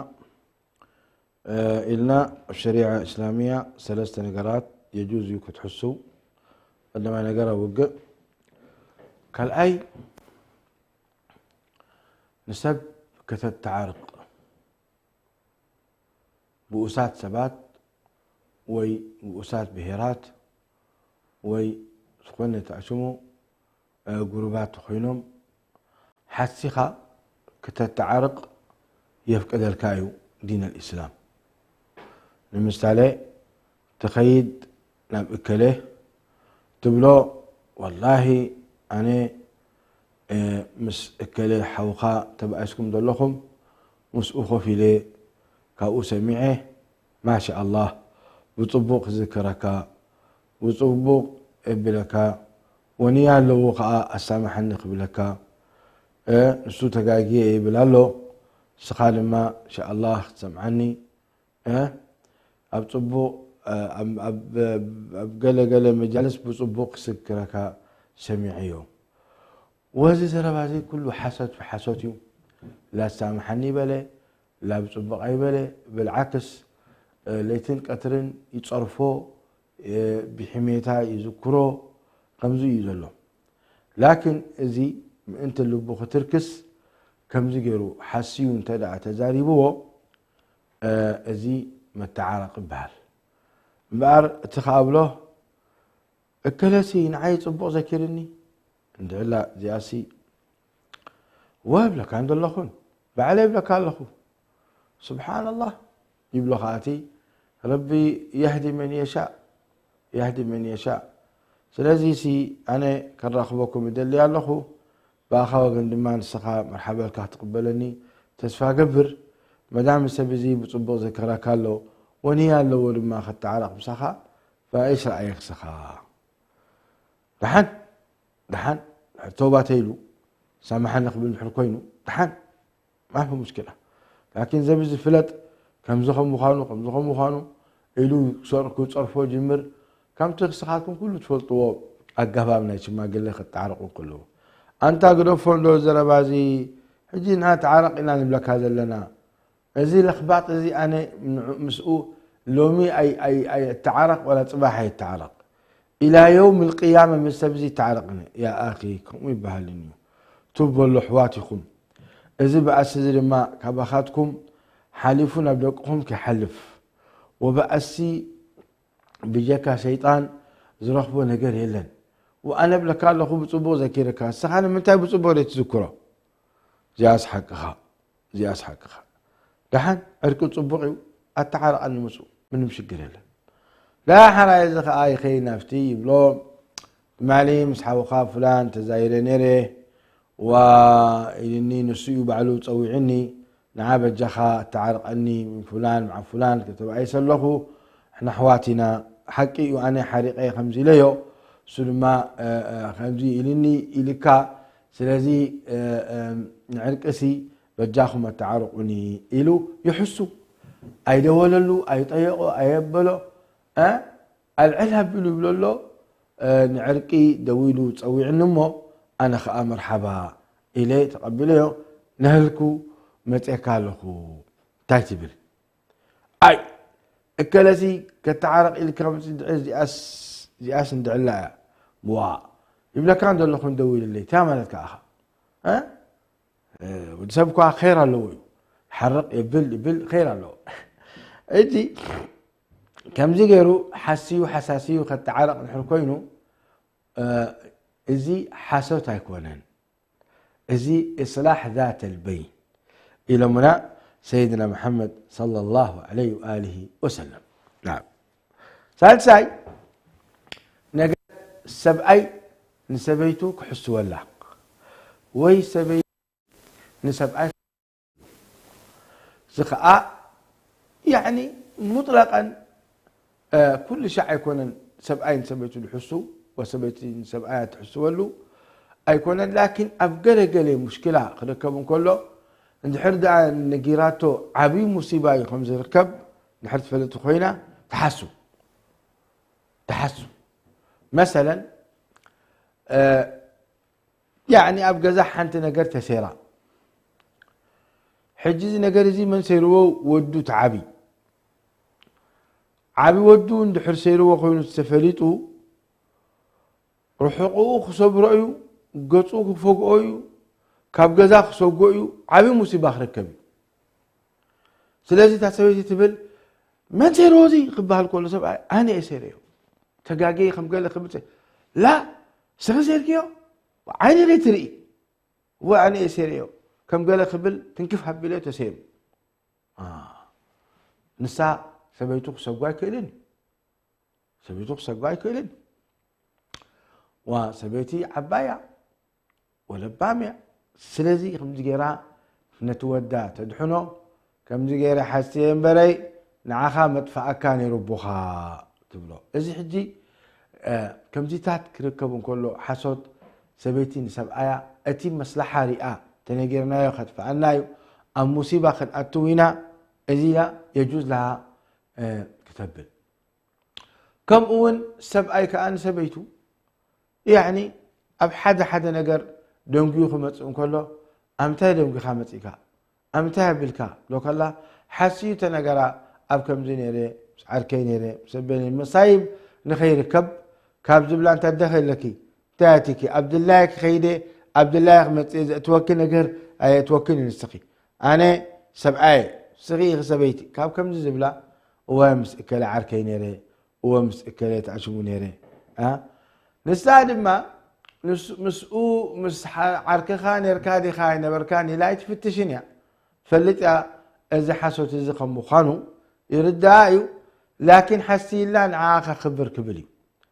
እ፣ ኢልና ኣብ ሸሪዓ እስላሚያ ሰለስተ ነገራት የጁዝ እዩ ክትሕሱ። ቀዳማይ ነገር ኣብ ውግእ፣ ካልኣይ ንሰብ ከተተዓርቕ፣ ብኡሳት ሰባት ወይ ብኡሳት ብሄራት ወይ ዝኾነ ተኣሽሙ፣ እ፣ ጉሩባት ኮይኖም ሓሲኻ ክተተዓርቕ የፍቀደልካ እዩ ዲን ኣልእስላም። ንምሳሌ፣ ትኸይድ ናብ እከለ ትብሎ፣ ወላሂ ኣነ፣ እ፣ ምስ እከለ ሓውኻ ተባኢስኩም ዘለኹም፣ ምስኡ ኮፍ ኢለ ካብኡ ሰሚዐ፣ ማሻ ኣላህ፣ ብጽቡቕ ክዝክረካ፣ ብጽቡቕ እብለካ፣ ወንያ ኣለዎ ከኣ ኣሳምሓኒ ክብለካ፣ እ፣ ንሱ ተጋግየ ይብል ኣሎ፣ ንስኻ ድማ ኢንሻኣላህ ክትሰምዓኒ፣ እ፣ ኣብ ጽቡቕ፣ እ፣ ኣብ፣ ኣብ፣ ኣብ ገለ ገለ መጃልስ ብጽቡቕ ክዝክረካ ሰሚዐዮ። ወዚ ዘረባ እዚ ኩሉ ሓሶት ብሓሶት እዩ። ላሳምሓኒ በለ፣ ላብ ጽቡቕ ኣይበለ፣ ብልዓክስ፣ እ፣ ለይትን ቀትርን ይጸርፎ፣ እ፣ ብሕሜታ ይዝክሮ፣ ከምዚ እዩ ዘሎ። ላኪን እዚ ምእንቲ ልቡ ክትርክስ፣ ከምዚ ገይሩ ሓስዩ እንተ ደኣ ተዛሪብዎ፣ እ፣ እዚ መተዓረቕ ይበሃል። እምበኣር እቲ ከኣብሎ፣ እከለሲ ንዓይ ጽቡቕ ዘኪርኒ፣ እንድዕላ እዚኣሲ፣ ወ እብለካ እንደለኹን፣ ባዕለይ እብለካ ኣለኹ። ስብሓንላህ፣ ይብሎ ከኣ እቲ ረቢ፣ የህዲ መን የሻእ፣ የህዲ መን የሻእ። ስለዚ ሲ፣ ኣነ ከራኽበኩም እደሊ ኣለኹ። ብኣኻ ወገን ድማ ንስኻ መርሓባ ኢልካ ክትቕበለኒ ተስፋ ገብር። መዳም ሰብ እዚ ብጽቡቕ ዘከረካ ኣሎ፣ ወንያ ኣለዎ ድማ ክተዓረቕ ምሳኻ፣ ፈእሽ ረኣየ ክስኻ። ደሓን፣ ደሓን፣ ድሕር ተውባ ተይሉ፣ ሳምሓኒ ክብል ድሕር ኮይኑ፣ ደሓን፣ ማፊ ሙሽኪላ። ላኪን ዘብ እዚ ፍለጥ፣ ከምዚ ከም ምዃኑ፣ ከምዚ ከም ምዃኑ ኢሉ ክሰር-፣ ክጸርፎ ጅምር፣ ከምቲ ንስኻትኩም ኩሉ ትፈልጥዎ ኣገባብ ናይ ሽማግለ ክተዓረቑ ከለዉ። ኣንታ ግደፎ እንዶ ዘረባ እዚ፣ ሕጂ ንዓ ተዓረቕ ኢና ንብለካ ዘለና። እዚ ለኽባጥ እዚ ኣነ ንዑ-፣ ምስኡ ሎሚ ኣይ-፣ ኣይ-፣ ኣይተዓረቕ ወላ ጽባሕ ኣይተዓረቕ። ኢላ የውም ልቅያመ ምስ ሰብ እዚ ይተዓረቕኒ። ያ ኣኺ፣ ከምኡ ይበሃልን እዩ። ቱብ በሉ ኣሕዋት ኢኹም። እዚ በኣሲ እዚ ድማ ካባኻትኩም ሓሊፉ ናብ ደቅኹም ከይሓልፍ። ወበኣሲ ብጀካ ሸይጣን ዝረኽቦ ነገር የለን። ወኣነ እብለካ ኣለኹ ብጽቡቕ ዘኪረካ። ንስኻ ንምንታይ ብጽቡቕ ዘይትዝክሮ? እዚኣስ ሓቅኻ። እዚኣስ ሓቅኻ። ደሓን ዕርቂ ጽቡቕ እዩ፣ ኣተዓርቐኒ ምስኡ፣ ምንም ሽግር የለን። ደሓር እዚ ኸኣ ይኸይድ ናብቲ ይብሎ፣ ትማሊ ምስ ሓውኻ ፍላን ተዛይረ ነይረ፣ ዋ ኢልኒ፣ ንሱ እዩ ባዕሉ ጸዊዕኒ፣ ንዓ በጃኻ ኣተዓርቐኒ፣ ፍላን መዓ ፍላን ከተባኢሰ ኣለኹ፣ ንሕና ኣሕዋት ኢና፣ ሓቂ እዩ፣ ኣነ ሓሪቐ ከምዚ ኢለዮ፣ እሱ ድማ፣ እ፣ እ፣ ከምዚ ኢልኒ ኢልካ፣ ስለዚ፣ እ፣ እ፣ ንዕርቅሲ በጃኹም ኣተዓርቑኒ ኢሉ ይሕሱ። ኣይደወለሉ፣ ኣይጠየቖ፣ ኣየበሎ። እ? ኣልዕል ኣቢሉ ይብሎ ኣሎ። እ፣ ንዕርቂ ደዊሉ ጸዊዕኒ እሞ ኣነ ኸኣ መርሓባ ኢለ ተቐቢለዮ። ነህልኩ መጼካ ኣለኹ። እንታይ ትብል? ኣይ፣ እከለሲ ከተዓረቕ ኢልካ ምስ ድዕል እዚኣስ እንድዕላ እያ። ዋ ይብለካ እንደለኹ እንደውልለይ ታ ማለት ከኣኻ ወዲ ሰብ እኳ ኸይር ኣለዎ እዩ። ሓርቕ ይብል ይብል ኸይር ኣለዎ። እዚ ከምዚ ገይሩ ሓስዩ ሓሳስዩ ከተዓረቕ ድሕር ኮይኑ እዚ ሓሶት ኣይኮነን። እዚ إصلاح ذات البين ኢሎምና ሰይድና መሓመድ صلى الله عليه وآله وسلم። ሳልሳይ ነገር ሰብኣይ ንሰበይቱ ክሕስወላ ወይ ሰበይ ንሰብኣይ እዚ ኸዓ ያኒ ሙጥለቀን ኩሉ ሻዕ ኣይኮነን ሰብኣይ ንሰበይቱ ዝሕሱ ወሰበይቲ ንሰብኣያ ትሕስወሉ ኣይኮነን። ላኪን ኣብ ገለ ገለ ሙሽኪላ ክርከብ እንከሎ እንድሕር ደኣ ነጊራቶ ዓብዪ ሙሲባ እዩ ከም ዝርከብ እንድሕር ትፈልጥ ኮይና ትሓሱ ትሓሱ መሰለን ያኒ ኣብ ገዛ ሓንቲ ነገር ተሴራ ሕጂ እዚ ነገር እዚ መን ሰይርዎ ወዱ ተዓቢ ዓቢ ወዱ እንድሕር ሰይርዎ ኮይኑ ተፈሊጡ ርሑቕኡ ክሰብሮ እዩ ገፁ ክፈግኦ እዩ ካብ ገዛ ክሰጎ እዩ ዓቢ ሙሲባ ክርከብ እዩ ስለዚ እታ ሰበይቲ ትብል መን ሰይርዎ እዚ ክበሃል ከሎ ሰብኣይ ኣነ እየ ሰይረዮ ተጋጌ ከም ገለ ክብል ላ ስኺ ሰይርክዮ ዓይኒ ርኢትርኢ እወ ኣነ እየ ሰይረዮ ከም ገለ ክብል ትንክፍ ሃቢለዮ ተሰይሩ ንሳ ሰበይቱ ክሰጓ ኣይክእልን ሰበይቱ ክሰጓ ኣይክእልን ዋ ሰበይቲ ዓባያ ወለባም እያ ስለዚ ከምዚ ገይራ ነቲ ወዳ ተድሕኖ ከምዚ ገይረ ሓዝትየ እምበረይ ንዓኻ መጥፋኣካ ነይሩ ኣቦኻ ትብሎ እዚ ሕጂ ከምዚታት ክርከብ እንከሎ ሓሶት ሰበይቲ ንሰብኣያ እቲ መስላሓ ሪኣ ተነጊርናዮ ከጥፍኣና እዩ ኣብ ሙሲባ ክንኣትው ኢና እዚኣ የጁዝ ለሃ ክተብል ከምኡ እውን ሰብኣይ ከዓ ንሰበይቱ ያኒ ኣብ ሓደ ሓደ ነገር ደንጉዩ ክመፅእ እንከሎ ኣብ ምንታይ ደንጉኻ መፂእካ ኣብ ምንታይ ኣቢልካ ዶ ከላ ሓስዩ ተነገራ ኣብ ከምዚ ነይረ ምስ ዓርከይ ነይረ ምስ ኣበኒ መሳይብ ንኸይርከብ ካብ ዝብላ እንታይ ደኸ ኣለኪ እንታይ ኣቲኪ ኣብ ድላየ ክኸይደ ኣብ ድላየ ክመፅእ ዘእትወኪ ነገር ኣየእትወኪን ንስኺ ኣነ ሰብኣየ ስኺ ኢኺ ሰበይቲ ካብ ከምዚ ዝብላ እወ ምስ እከለ ዓርከይ ነይረ እወ ምስ እከለ ተኣሽሙ ነይረ ኣ ንሳ ድማ ምስ- ምስኡ ምስ ሓ- ዓርክኻ ነርካ ዲኻ ኣይነበርካን ኢላ ኣይትፍትሽን እያ ትፈልጥ እያ እዚ ሓሶት እዚ ከም ምዃኑ ይርድኣ እዩ ላኪን ሓስይላ ንዓኻ ክብር ክብል እዩ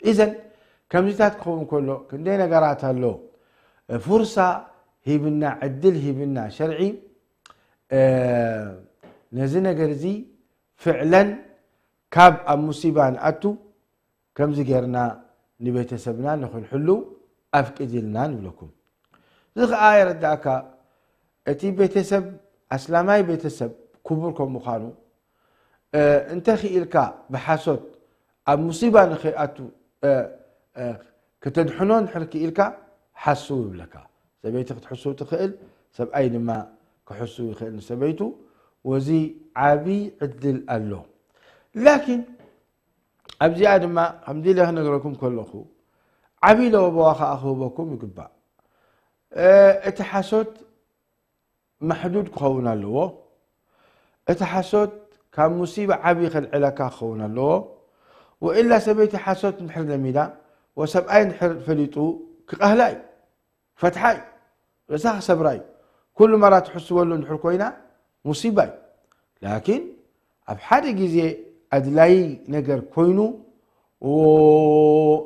ኢዘን ከምዚታት ክኸውን ከሎ ክንደይ ነገራት ኣሎ ፉርሳ ሂብና ዕድል ሂብና ሸርዒ ነዚ ነገር እዚ ፍዕለን ካብ ኣብ ሙሲባ ንኣቱ ከምዚ ጌርና ንቤተሰብና ንኽንሕሉ ኣፍቅድልና ንብለኩም። እዚ ኸኣ የረድኣካ እቲ ቤተሰብ ኣስላማይ ቤተሰብ ክቡር ከም ምዃኑ እንተ ኽኢልካ ብሓሶት ኣብ ሙሲባ ንኸይኣቱ ከተድሕኖ እንድሕር ክኢልካ ሓስው ይብለካ። ሰበይቲ ክትሕስው ትኽእል፣ ሰብኣይ ድማ ክሕስው ይኽእል ንሰበይቱ። ወዚ ዓቢ ዕድል ኣሎ። ላኪን ኣብዚኣ ድማ ከምዚ ኢለ ክነግረኩም ከለኹ ዓቢ ለበዋ ኸኣ ክህበኩም ይግባእ። እቲ ሓሶት ማሕዱድ ክኸውን ኣለዎ። እቲ ሓሶት ካብ ሙሲባ ዓቢ ከልዕለካ ክኸውን ኣለዎ። ወኢላ ሰበይቲ ሓሶት እንድሕር ለሚዳ ወሰብኣይ እንድሕር ፈሊጡ ክቐህላ እዩ፣ ክፈትሓ እዩ፣ ርእሳ ክሰብራ እዩ። ኩሉ መራ ትሕስበሉ እንድሕር ኮይና ሙሲባ እዩ። ላኪን ኣብ ሓደ ግዜ ኣድላዪ ነገር ኮይኑ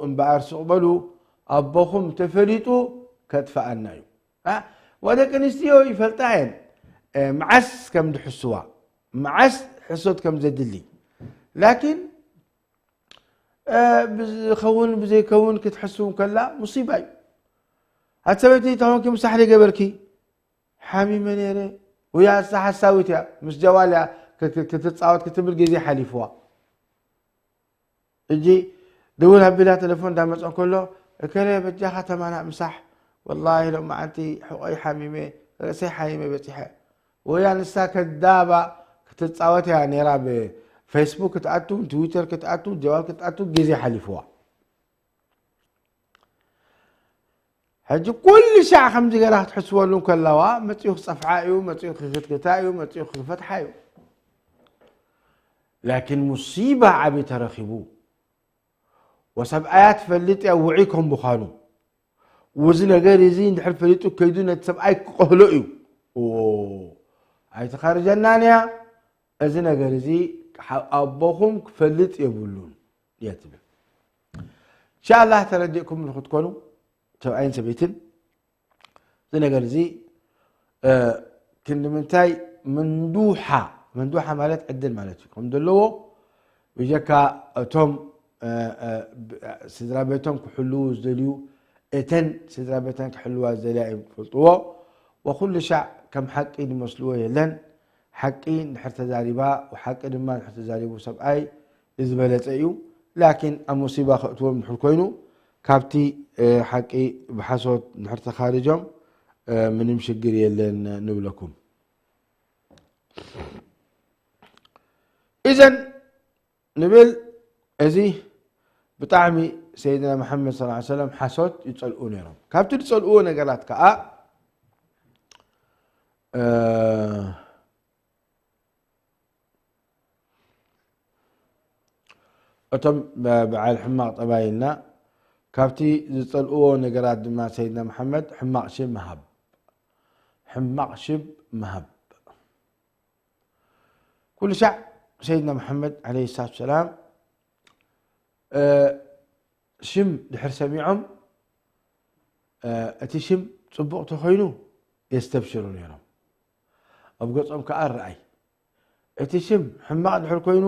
እምበኣር ስቕ በሉ ኣቦኹም ተፈሊጡ ከጥፍኣና እዩ። ዋ ደቂ ኣንስትዮ ይፈልጣ እየን መዓስ ከም ድሕስዋ መዓስ ሕሶት ከም ዘድሊ። ላኪን ብዝኸውን ብዘይከውን ክትሕስው ከላ ሙሲባ እዩ። ኣቲ ሰበይቲ ተኾንኪ ምሳሕ ገበርኪ ሓሚመ ነይረ ወይ ኣሳ ሓሳዊት እያ ምስ ጀዋል እያ ክትፃወት ክትብል ግዜ ሓሊፍዋ። እጂ ደውል ኣቢላ ተለፎን እንዳመፀ እንከሎ እከለ በጃኻ ተማላእ ምሳሕ ወላሂ ሎማዓንቲ ሕቆይ ሓሚመ ርእሰይ ሓሚመ በፂሐ ወያ ንሳ ከዳባ ክትፃወት እያ ነይራ ብ ፌስቡክ ክትኣቱ፣ ትዊተር ክትኣቱ፣ ጀዋል ክትኣቱ ግዜ ሓሊፍዋ። ሕጂ ኩሉ ሻዕ ከምዚ ገይራ ክትሕስበሉ እንከለዋ፣ መጺኡ ክጸፍዓ እዩ፣ መጺኡ ክክትክታ እዩ፣ መጺኡ ክፈትሓ እዩ። ላኪን ሙሲባ ዓቢ ተረኺቡ። ወሰብኣያ ትፈልጥ እያ ውዑይ ከም ምዃኑ። ወዚ ነገር እዚ እንድሕር ፈሊጡ ከይዱ ነቲ ሰብኣይ ክቐህሎ እዩ። ኦ፣ ኣይትኻርጀናን እያ። እዚ ነገር እዚ ሓ-፣ ኣቦኹም ክፈልጥ የብሉን እያ ትብል። ኢንሻኣላህ ተረዲእኩም ክትኮኑ ሰብኣይን ሰበይትን እዚ ነገር እዚ፣ እ፣ ክንዲ ምንታይ መንዱሓ፣ መንዱሓ ማለት ዕድል ማለት እዩ፣ ከም ዘለዎ ብጀካ እቶም፣ እ፣ እ፣ ብ-፣ ስድራ ቤቶም ክሕልዉ ዝደልዩ፣ እተን ስድራ ቤተን ክሕልዋ ዝደልያ እዮም ዝፈልጥዎ። ወኩሉ ሻዕ ከም ሓቂ ዝመስልዎ የለን። ሓቂ እንድሕር ተዛሪባ፣ ሓቂ ድማ እንድሕር ተዛሪቡ ሰብኣይ ዝበለጸ እዩ። ላኪን ኣብ ሙሲባ ከእትዎም እንድሕር ኮይኑ፣ ካብቲ፣ እ፣ ሓቂ ብሓሶት እንድሕር ተኻሪጆም፣ እ፣ ምንም ሽግር የለን ንብለኩም። ኢዘን ንብል፣ እዚ ብጣዕሚ ሰይድና መሓመድ ሰለላሁ ዐለይሂ ወሰለም ሓሶት ይጸልኡ ነይሮም። ካብቲ ዝጸልእዎ ነገራት ከኣ፣ እ፣ እቶም ብ-፣ በዓል ሕማቕ ጠባይ ኢልና፣ ካብቲ ዝጸልእዎ ነገራት ድማ ሰይድና መሓመድ ሕማቕ ሽም ምሃብ። ሕማቕ ሽም ምሃብ። ኩሉ ሻዕ ሰይድና መሓመድ ዐለይሂ ሰላቱ ወሰላም፣ እ፣ ሽም ድሕር ሰሚዖም፣ እ፣ እቲ ሽም ጽቡቕ ተኾይኑ የስተብሽሩ ነይሮም። ኣብ ገጾም ከኣ ርኣይ። እቲ ሽም ሕማቕ ድሕር ኮይኑ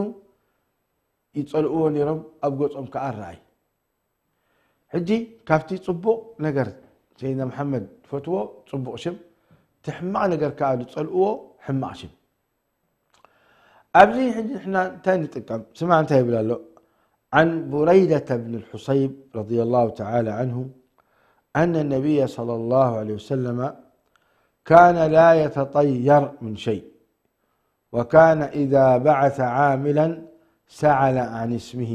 ይጸልእዎ ነይሮም፣ ኣብ ገጾም ከኣ ርኣይ። ሕጂ ካብቲ ጽቡቕ ነገር ሰይድና መሓመድ ዝፈትዎ ጽቡቕ ሽም፣ እቲ ሕማቕ ነገር ከኣ ዝጸልእዎ ሕማቕ ሽም። ኣብዚ ሕጂ ንሕና እንታይ ንጥቀም? ስማዕ እንታይ ይብል ኣሎ? عن بريدة بن الحصيب رضي الله تعالى عنه أن النبي صلى الله عليه وسلم كان لا يتطير من شيء، وكان إذا بعث عاملا سأل عن اسمه،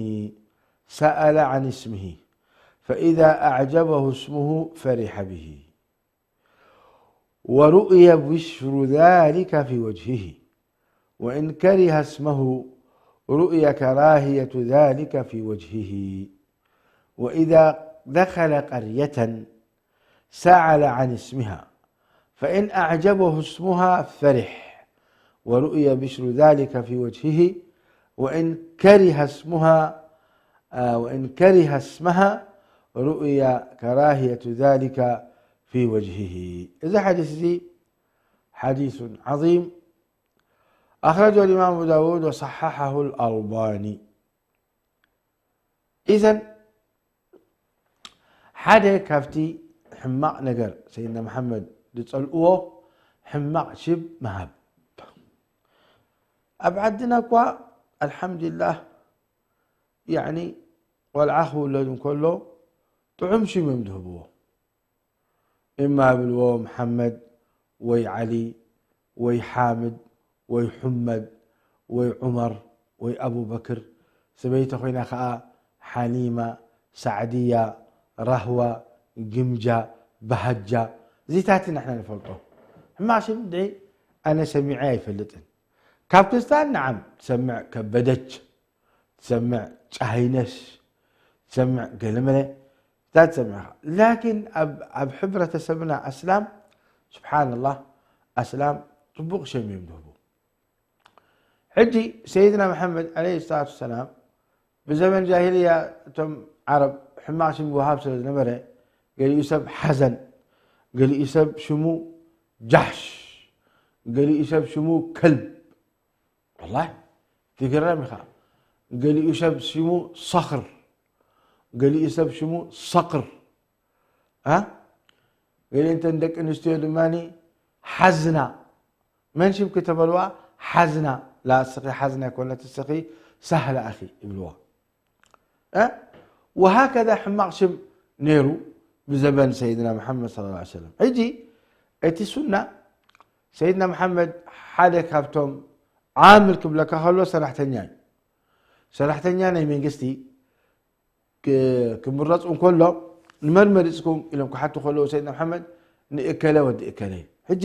سأل عن اسمه، فإذا أعجبه اسمه فرح به، ورؤي بشر ذلك في وجهه، وإن كره اسمه رؤي كراهية ذلك في وجهه، وإذا دخل قرية سأل عن اسمها، فإن أعجبه اسمها فرح، ورؤي بشر ذلك في وجهه، وإن كره اسمها، آه، وإن كره اسمها رؤي كراهية ذلك في وجهه. እዚ ሓዲስ እዚ حديث عظيم، أخرجه الإمام أبو داود وصححه الألباني. إذن ሓደ ካብቲ ሕማቕ ነገር ሰይድና መሓመድ ዝጸልእዎ ሕማቕ ሽም ምሃብ። ኣብ ዓድና እኳ ኣልሓምዱሊላህ፣ ያዕኒ ቆልዓ ክውለድ እንከሎ ጥዑም ሽም እዮም ዝህብዎ። እማ ይብልዎ መሓመድ ወይ ዓሊ ወይ ሓምድ ወይ ሑመድ ወይ ዑመር ወይ ኣቡበክር፣ ሰበይቲ ኮይና ከኣ ሓሊማ፣ ሳዕድያ፣ ራህዋ፣ ግምጃ፣ ባህጃ፣ እዚታት ኢና ንሕና ንፈልጦ። ሕማቕ ሽም ድዒ ኣነ ሰሚዐ ኣይፈልጥን። ካብ ክርስትያን ነዓም ትሰምዕ ከበደች፣ ትሰምዕ ጫሃይነሽ፣ ትሰምዕ ገለመለ፣ እዛ ትሰምዕ ኢኻ። ላኪን ኣብ፣ ኣብ ሕብረተሰብና ኣስላም፣ ስብሓንላህ፣ ኣስላም ጽቡቕ ሽም እዮም ዝህቡ። ሕጂ ሰይድና መሓመድ ዓለይሂ ሰላቱ ወሰላም ብዘመን ጃሂልያ እቶም ዓረብ ሕማቕ ሽም ወሃብ ስለ ዝነበረ፣ ገሊኡ ሰብ ሓዘን፣ ገሊኡ ሰብ ሽሙ ጃሕሽ፣ ገሊኡ ሰብ ሽሙ ከልብ። ወላሂ ትግረም ኢኻ። ገሊኡ ሰብ ሽሙ ሰኽር፣ ገሊኡ ሰብ ሽሙ ሰቕር። ኣ? ገሊእንተን ደቂ ኣንስትዮ ድማ ሓዝና። መን ሽምኪ ተበልዋ? ሓዝና። ላ እስኺ ሓዝና ኣይኮነት፣ እስኺ ሳህላ ኢኺ ይብልዋ። እ? ወሃከዛ ሕማቕ ሽም ነይሩ ብዘበን ሰይድና መሓመድ ሰለላሁ ዐለይሂ ወሰለም። ሕጂ እቲ ሱና፣ ሰይድና መሓመድ ሓደ ካብቶም ዓምል ክብለካ ከሎ ሰራሕተኛ እዩ። ሰራሕተኛ ናይ መንግስቲ ክ- ክምረፅ እንከሎ ንመን መሪፅኩም ኢሎም ክሓቱ ከለዉ ሰይድና መሓመድ ንእከለ ወዲ እከለ። ሕጂ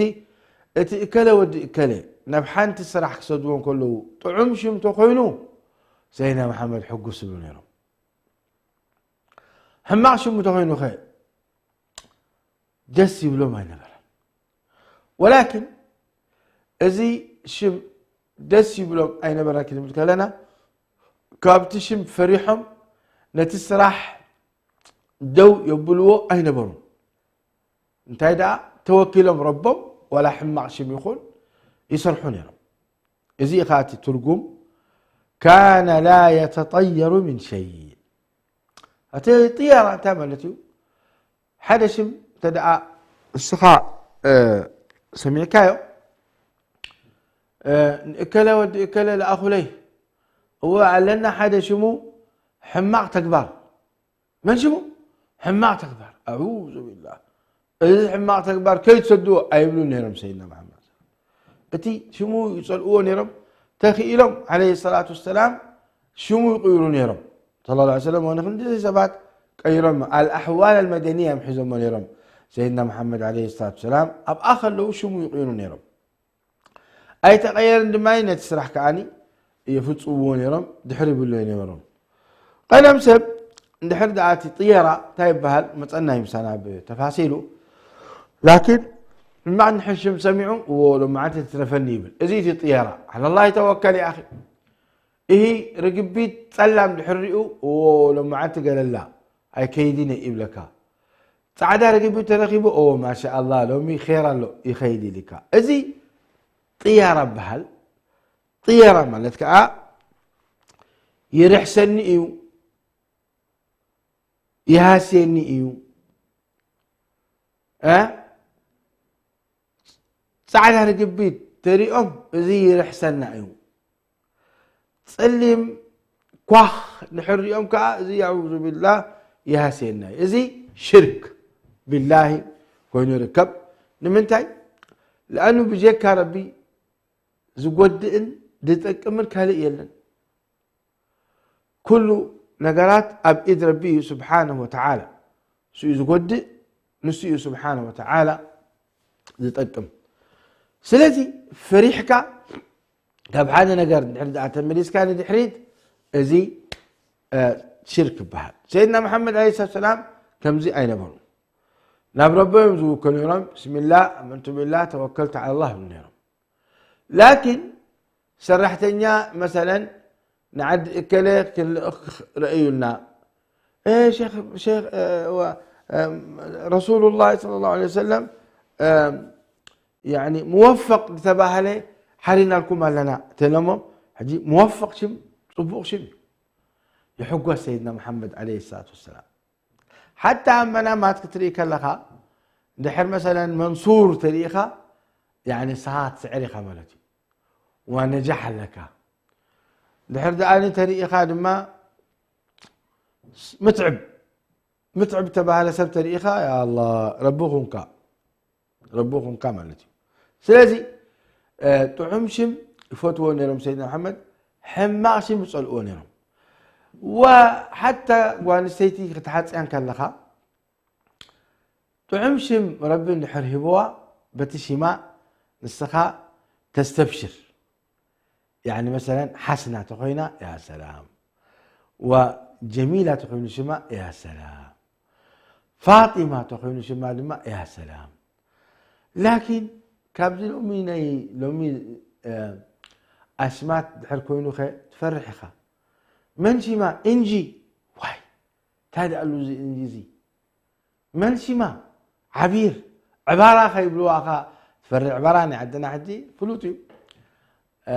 እቲ እከለ ወዲ እከለ ናብ ሓንቲ ስራሕ ክሰድዎ እንከለዉ ጥዑም ሽም ተኮይኑ ሰይድና መሓመድ ሕጉስ ይብሉ ነይሮም። ሕማቕ ሽሙ ተኮይኑ ከ ደስ ይብሎም ኣይነበረን። ወላኪን እዚ ሽም ደስ ይብሎም ኣይነበረን ክንብል ከለና ካብቲ ሽም ፈሪሖም ነቲ ስራሕ ደው የብልዎ ኣይነበሩን። እንታይ ደኣ ተወኪሎም ረቦም ዋላ ሕማቕ ሽም ይኹን ይሰርሑ ነይሮም። እዚ ኢኻ እቲ ትርጉም ካነ ላ የተጠየሩ ምን ሸይ። እቲ ጥየራ እንታይ ማለት እዩ? ሓደ ሽም እንተ ደኣ እስኻ ሰሚዕካዮ፣ እከለ ወዲ እከለ ለኣኹለይ፣ እወ ኣለና ሓደ ሽሙ ሕማቕ ተግባር። መን ሽሙ? ሕማቕ ተግባር። ኣዑዙ ቢላህ። እዚ ሕማቕ ተግባር ከይትሰድዎ ኣይብሉን ነይሮም ሰይድና መሓመድ። እቲ ሽሙ ይጸልእዎ ነይሮም። ተኽኢሎም ዓለይሂ ሰላቱ ወሰላም ሽሙ ይቕይሩ ነይሮም። ሰለላሁ ዐለይሂ ወሰለም ወንክንዲ ሰባት ቀይሮም ኣልኣሕዋል ኣልመደንያ እዮም ሒዞሞ ነይሮም። ሰይድና መሓመድ ዓለይሂ ሰላቱ ወሰላም ኣብኣ ከለዉ ሽሙ ይቕይሩ ነይሮም። ኣይተቐየርን ድማ ነቲ ስራሕ ከዓኒ የፍጽምዎ ነይሮም፣ ድሕሪ ይብሉ ኣይነበሮም። ቀደም ሰብ እንድሕር ደኣ እቲ ጥየራ እንታይ ይበሃል መጸና እዩ ምሳና ብተፋሲሉ። ላኪን ሕማቕ እንድሕር ሽም ሰሚዑ እዎ ሎማዓንቲ ትትረፈኒ ይብል። እዚ እቲ ጥየራ። ዓለላህ ተወከል ይኣኺ። እሂ ርግቢት ጸላም ድሕር ሪኡ እዎ ሎማዓንቲ ገለላ ኣይከይድን እየ ይብለካ። ጻዕዳ ርግቢት ተረኺቡ እዎ ማሻኣላህ ሎሚ ኼር ኣሎ ይኸይድ ኢልካ። እዚ ጥያራ በሃል። ጥየራ ማለት ከዓ ይርሕሰኒ እዩ፣ ይሃስየኒ እዩ። እ? ጻዕዳ ርግቢት ተሪኦም እዚ ይርሕሰና እዩ። ጸሊም ኳኽ ድሕር ሪኦም ከዓ እዚ ኣዑዙ ቢላህ ይሃስየና እዩ። እዚ ሽርክ ቢላሂ ኮይኑ ይርከብ። ንምንታይ? ለኣኑ ብጀካ ረቢ ዝጎድእን ዝጠቅምን ካልእ የለን። ኩሉ ነገራት ኣብ ኢድ ረቢ እዩ ስብሓነሁ ወተዓላ። ንሱ እዩ ዝጎድእ፣ ንሱ እዩ ስብሓነሁ ወተዓላ ዝጠቅም። ስለዚ ፈሪሕካ ካብ ሓደ ነገር እንድሕር ደኣ ተመሊስካ ንድሕሪት፣ እዚ፣ እ፣ ሽርክ ይበሃል። ሰይድና መሓመድ ዓለይሂ ሰላቱ ወሰላም ከምዚ ኣይነበሩን። ናብ ረቦም እዮም ዝውከሉ ነይሮም። ብስሚላህ፣ ኣመንቱ ቢላህ፣ ተወከልቱ ዓለላህ ይብሉ ነይሮም። ላኪን ሰራሕተኛ መሰለን ንዓዲ እከለ ክንልእኽ ረእዩልና። እ፣ ሼኽ፣ ሼኽ፣ እ፣ ወ-፣ እ፣ ረሱሉላህ ሰለላሁ ዐለይሂ ወሰለም፣ እ፣ ያኒ ሙወፈቅ ዝተባህለ ሓሪናልኩም ኣለና ተለሞ፣ ሕጂ ሙወፈቅ ሽም ጽቡቕ ሽም እዩ። ይሕጎስ ሰይድና መሓመድ ዓለይሂ ሰላቱ ወሰላም። ሓታ ኣብ መናማት ክትርኢ ከለኻ፣ ድሕር መሰለን መንሱር ተሪኢኻ፣ ያኒ ንስኻ ክትስዕር ኢኻ ማለት እዩ። ወነጃሕ ኣለካ። ድሕር ደኣ ተሪኢኻ ድማ ምትዕብ፣ ምትዕብ ተባህለ ሰብ ተሪኢኻ፣ ያ ኣላህ፣ ረቢ ኹንካ፣ ረቢ ኹንካ ማለት እዩ። ስለዚ፣ እ፣ ጥዑም ሽም ይፈትዎ ነይሮም ሰይድና መሓመድ፣ ሕማቕ ሽም ይጸልእዎ ነይሮም። ወሓታ ጓል ኣንስተይቲ ክትሓጽያ ከለኻ፣ ጥዑም ሽም ረቢ እንድሕር ሂብዋ፣ በቲ ሽማ ንስኻ ተስተብሽር። ያኒ መሰለን ሓስና ተኾይና፣ ያ ሰላም። ወጀሚላ ተኾይኑ ሽማ፣ ያ ሰላም። ፋጢማ ተኾይኑ ሽማ ድማ፣ ያ ሰላም። ላኪን ካብዚ ሎሚ ናይ ሎሚ፣ እ፣ ኣስማት ድሕር ኮይኑኸ ትፈርሕ ኢኻ። መን ሽማ? እንጂ። ዋይ፣ እንታይ ደኣሉ እዚ እንጂ እዚ? መን ሽማ? ዓቢር። ዕባራ ከይብልዋ ኸ ትፈርሕ? ዕባራ ናይ ዓድና ሕጂ ፍሉጥ እዩ። እ፣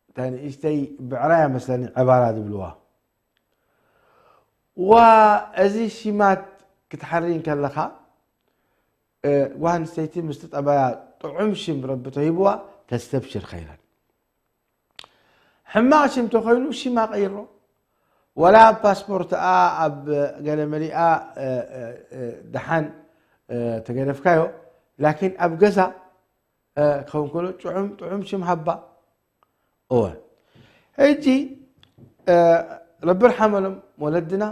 እታ ንእሽተይ ብዕራያ መስለኒ ዕባራ ዝብልዋ። ዋ፣ እዚ ሽማት ክትሓሪ እንከለኻ፣ እ፣ ጓል ኣንስተይቲ ምስቲ ጠባያ ጥዑም ሽም ረቢ ተሂብዋ፣ ተስተብሽር ኸይረን። ሕማቕ ሽም ተኾይኑ ሽማ ቀይሮ። ወላ ኣብ ፓስፖርትኣ፣ ኣብ ገለ መሊኣ፣ እ፣ እ፣ እ፣ ደሓን፣ እ፣ ተገደፍካዮ። ላኪን ኣብ ገዛ፣ እ፣ ክኸውን ከሎ ጥዑም፣ ጥዑም ሽም ሃባ። እወ። ሕጂ ረቢ ርሓመሎም ወለድና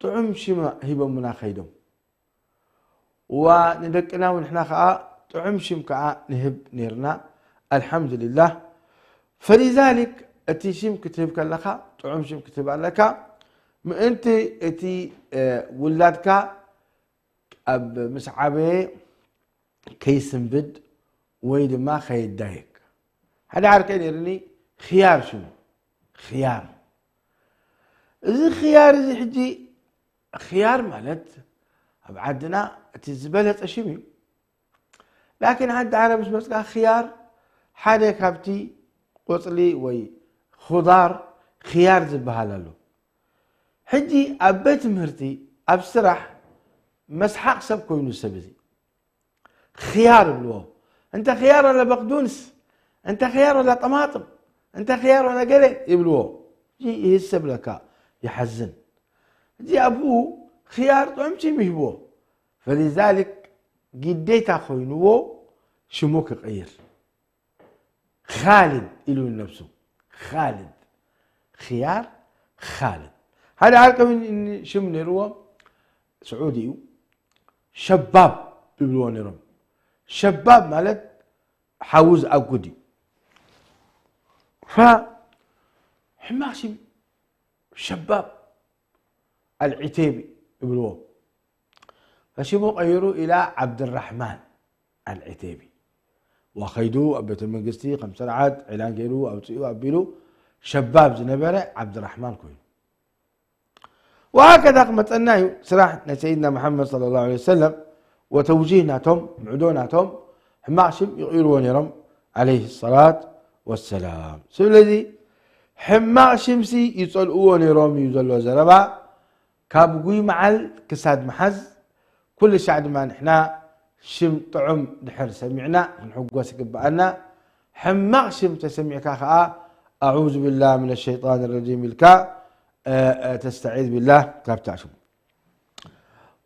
ጥዑም ሽም ሂቦምና ከይዶም። ዋ ንደቅና እውን ንሕና ከዓ ጥዑም ሽም ከዓ ንህብ ነይርና። ኣልሓምዱሊላህ። ፈሊዛሊክ እቲ ሽም ክትህብ ከለካ ጥዑም ሽም ክትህብ ኣለካ። ምእንቲ እቲ ውላድካ ኣብ ምስ ዓበየ ከይስንብድ ወይ ድማ ከይዳየግ። ሓደ ዓርከይ ነይርኒ፣ ኽያር ሽሙ። ኽያር። እዚ ኽያር እዚ ሕጂ፣ ኽያር ማለት ኣብ ዓድና እቲ ዝበለጸ ሽም እዩ። ላኪን ሓንቲ ዓረብ ምስ መጽካ፣ ኽያር ሓደ ካብቲ ቆጽሊ ወይ ኹዳር ኽያር ዝበሃል ኣሎ። ሕጂ ኣብ ቤት ትምህርቲ፣ ኣብ ስራሕ፣ መስሓቕ ሰብ ኮይኑ ሰብ እዚ። ኽያር ይብልዎ። እንተ ኽያር ወላ በቕዱንስ፣ እንተ ኽያር ወላ ጠማጥም፣ እንተ ኽያር ወላ ገለ ይብልዎ። እዚ ይህሰብ ለካ፣ ይሓዝን። እዚ ኣቡኡ ኽያር ጥዑም ሽም ይህብዎ። ፈሊዛሊክ ግዴታ ኮይንዎ ሽሙ ክቕይር። ኻልድ ኢሉ ንነብሱ። ኻልድ። ኽያር ኻልድ። ሓደ ዓርከይ ሽም ነይርዎ፣ ስዑዲ እዩ። ሸባብ ይብልዎ ነይሮም። ሸባብ ማለት ሓዊ ዝኣጉድ እዩ። ፈ-፣ ሕማቕ ሽም ሸባብ ኣልዒቴቢ ይብልዎ። ፈሽሙ ቀይሩ ኢላ ዓብድራሕማን ኣልዒቴቢ። ወኸይዱ ኣብ ቤተ መንግስቲ ከም ስርዓት ዕላን ገይሩ ኣውፂኡ ኣቢሉ ሸባብ ዝነበረ ዓብድራሕማን ኮይኑ። ወሃከዛ ክመፀና እዩ ስራሕ ናይ ሰይድና መሓመድ ሰለላሁ ዐለይሂ ወሰለም ወተውጂህ ናቶም፣ ምዕዶ ናቶም ሕማቕ ሽም ይቕይርዎ ነይሮም፣ ዐለይሂ ሰላት ወሰላም። ስለዚ ሕማቕ ሽምሲ ይጸልእዎ ነይሮም እዩ ዘሎ ዘረባ። ካብ ጉይ መዓል ክሳድ መሓዝ፣ ኩሉ ሻዕ ድማ ንሕና ሽም ጥዑም ድሕር ሰሚዕና ክንሕጎስ ይግብኣና። ሕማቕ ሽም ተሰሚዕካ ከኣ ኣዑዙ ቢላህ ሚነ ሸይጣን ረጂም ኢልካ፣ እ፣ እ፣ ተስተዒዝ ቢላህ ካብታ ሽም።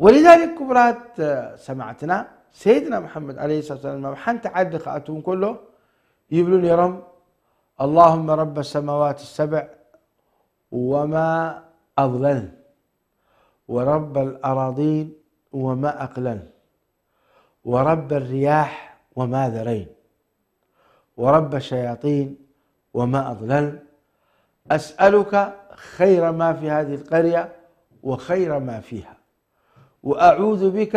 ወሊዛሊክ ክቡራት ሰማዕትና፣ ሰይድና መሓመድ ዓለይሂ ሰላቱ ወሰላም ናብ ሓንቲ ዓዲ ክኣትው እንከሎ ይብሉ ነይሮም፣ ኣላሁመ ረበ ሰማዋት ሰብዕ ወማ ኣضለል ወረበ ኣልኣራዲን ወማ ኣቅለል ወረበ ሪያሕ ወማ ዘረይን ورب الشياطين وما أضلل. أسألك خير ما في هذه القرية وخير ما فيها، وأعوذ بك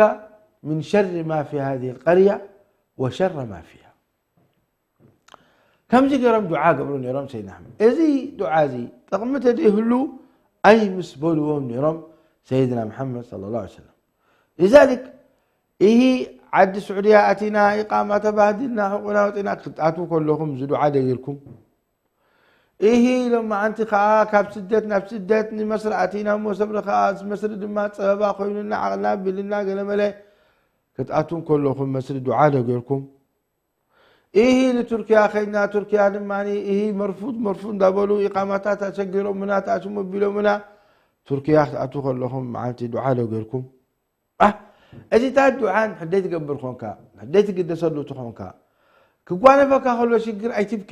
من شر ما في هذه القرية وشر ما فيها. ከምዚ ገይሮም ዱዓ ገብሩ ነይሮም ሰይድና ኣሕመድ። እዚ ዱዓ እዚ ጥቕሚ ተደይህሉ ኣይምስ በልዎም ነይሮም ሰይድና መሓመድ ሰለላሁ ዐለይሂ ወሰለም። ሊዛሊክ፣ ኢሂ ዓዲ ስዑድያ ኣቲና፣ ኢቃማ ተባህዲልና፣ ሕቁና ወፂና ክትኣትዉ ከለኹም እዚ ዱዓ ዶ ጌርኩም? ኢሂ ሎማዓንቲ ከዓ ካብ ስደት ናብ ስደት ንመስሪ ኣቲና እሞ ሰብሪ ከዓ እዚ መስሪ ድማ ፀበባ ኮይኑና፣ ዓቕልና ኣቢሉና ገለመለ ክትኣትዉ ከለኹም መስሪ ዱዓ ዶ ጌርኩም? ኢሂ ንቱርኪያ ከይድና፣ ቱርኪያ ድማ ኢሂ መርፉድ መርፉድ እንዳበሉ ኢቃማታት ኣሸጊሮምና፣ ተኣትሙ ኣቢሎምና። ቱርኪያ ክትኣትዉ ከለኹም መዓልቲ ዱዓ ዶ ጌርኩም? ኣህ፣ እዚታት ዱዓ ንሕደይ ትገብር ኾንካ፣ ንሕደይ ትግደሰሉ ተኾንካ፣ ክጓነፈካ ከሎ ሽግር ኣይትብከ፣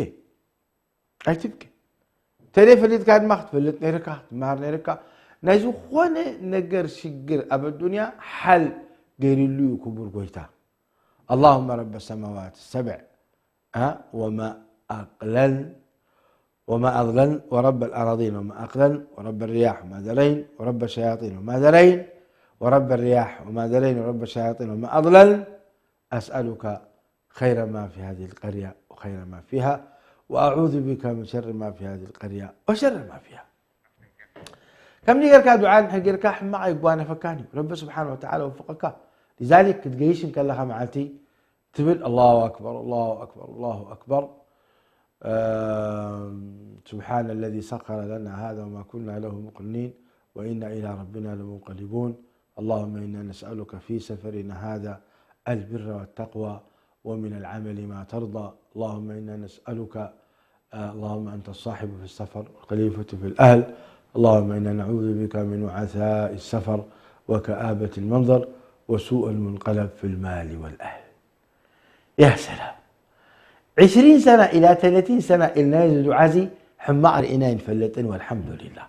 ኣይትብከ። ተለይ ፈሊጥካ ድማ ክትፈልጥ ነይርካ፣ ክትመሃር ነይርካ። ናይ ዝኾነ ነገር ሽግር ኣብ ኣዱንያ ሓል ገይርሉ እዩ ክቡር ጎይታ። ኣላሁመ ረበ ሰማዋት ሰብዕ፣ አ፣ ወማ ኣቅለል وما أضلل ورب الأراضين وما أقلل ورب الرياح وما ذرين ورب الشياطين وما ذرين ورب الرياح وما ذرين ورب الشياطين وما أضلل. أسألك خير ما في هذه القرية وخير ما فيها، وأعوذ بك من شر ما في هذه القرية وشر ما فيها. ከምዚ ጌርካ ዱዓ እንድሕር ጌርካ ሕማቕ ኣይጓነፈካን እዩ። ረቢ ስብሓን ወተዓላ ወፍቐካ። ሊዛሊክ ክትገይሽ እንከለኻ መዓልቲ ትብል ኣላሁ ኣክበር፣ ኣላሁ ኣክበር፣ ኣላሁ ኣክበር። آم، سبحان الذي سخر لنا هذا وما كنا له مقرنين وإنا إلى ربنا لمنقلبون. اللهم إنا نسألك في سفرنا هذا البر والتقوى ومن العمل ما ترضى. اللهم إنا نسألك، آه، اللهم أنت الصاحب في السفر والخليفة في الأهل. اللهم إنا نعوذ بك من وعثاء السفر وكآبة المنظر وسوء المنقلب في المال والأهل. يا سلام. عشرين سنة إلى ثلاثين سنة ኢልና እዚ ዱዓ እዚ ሕማቕ ርኢና ኣይንፈልጥን፣ ወልሓምዱሊላህ።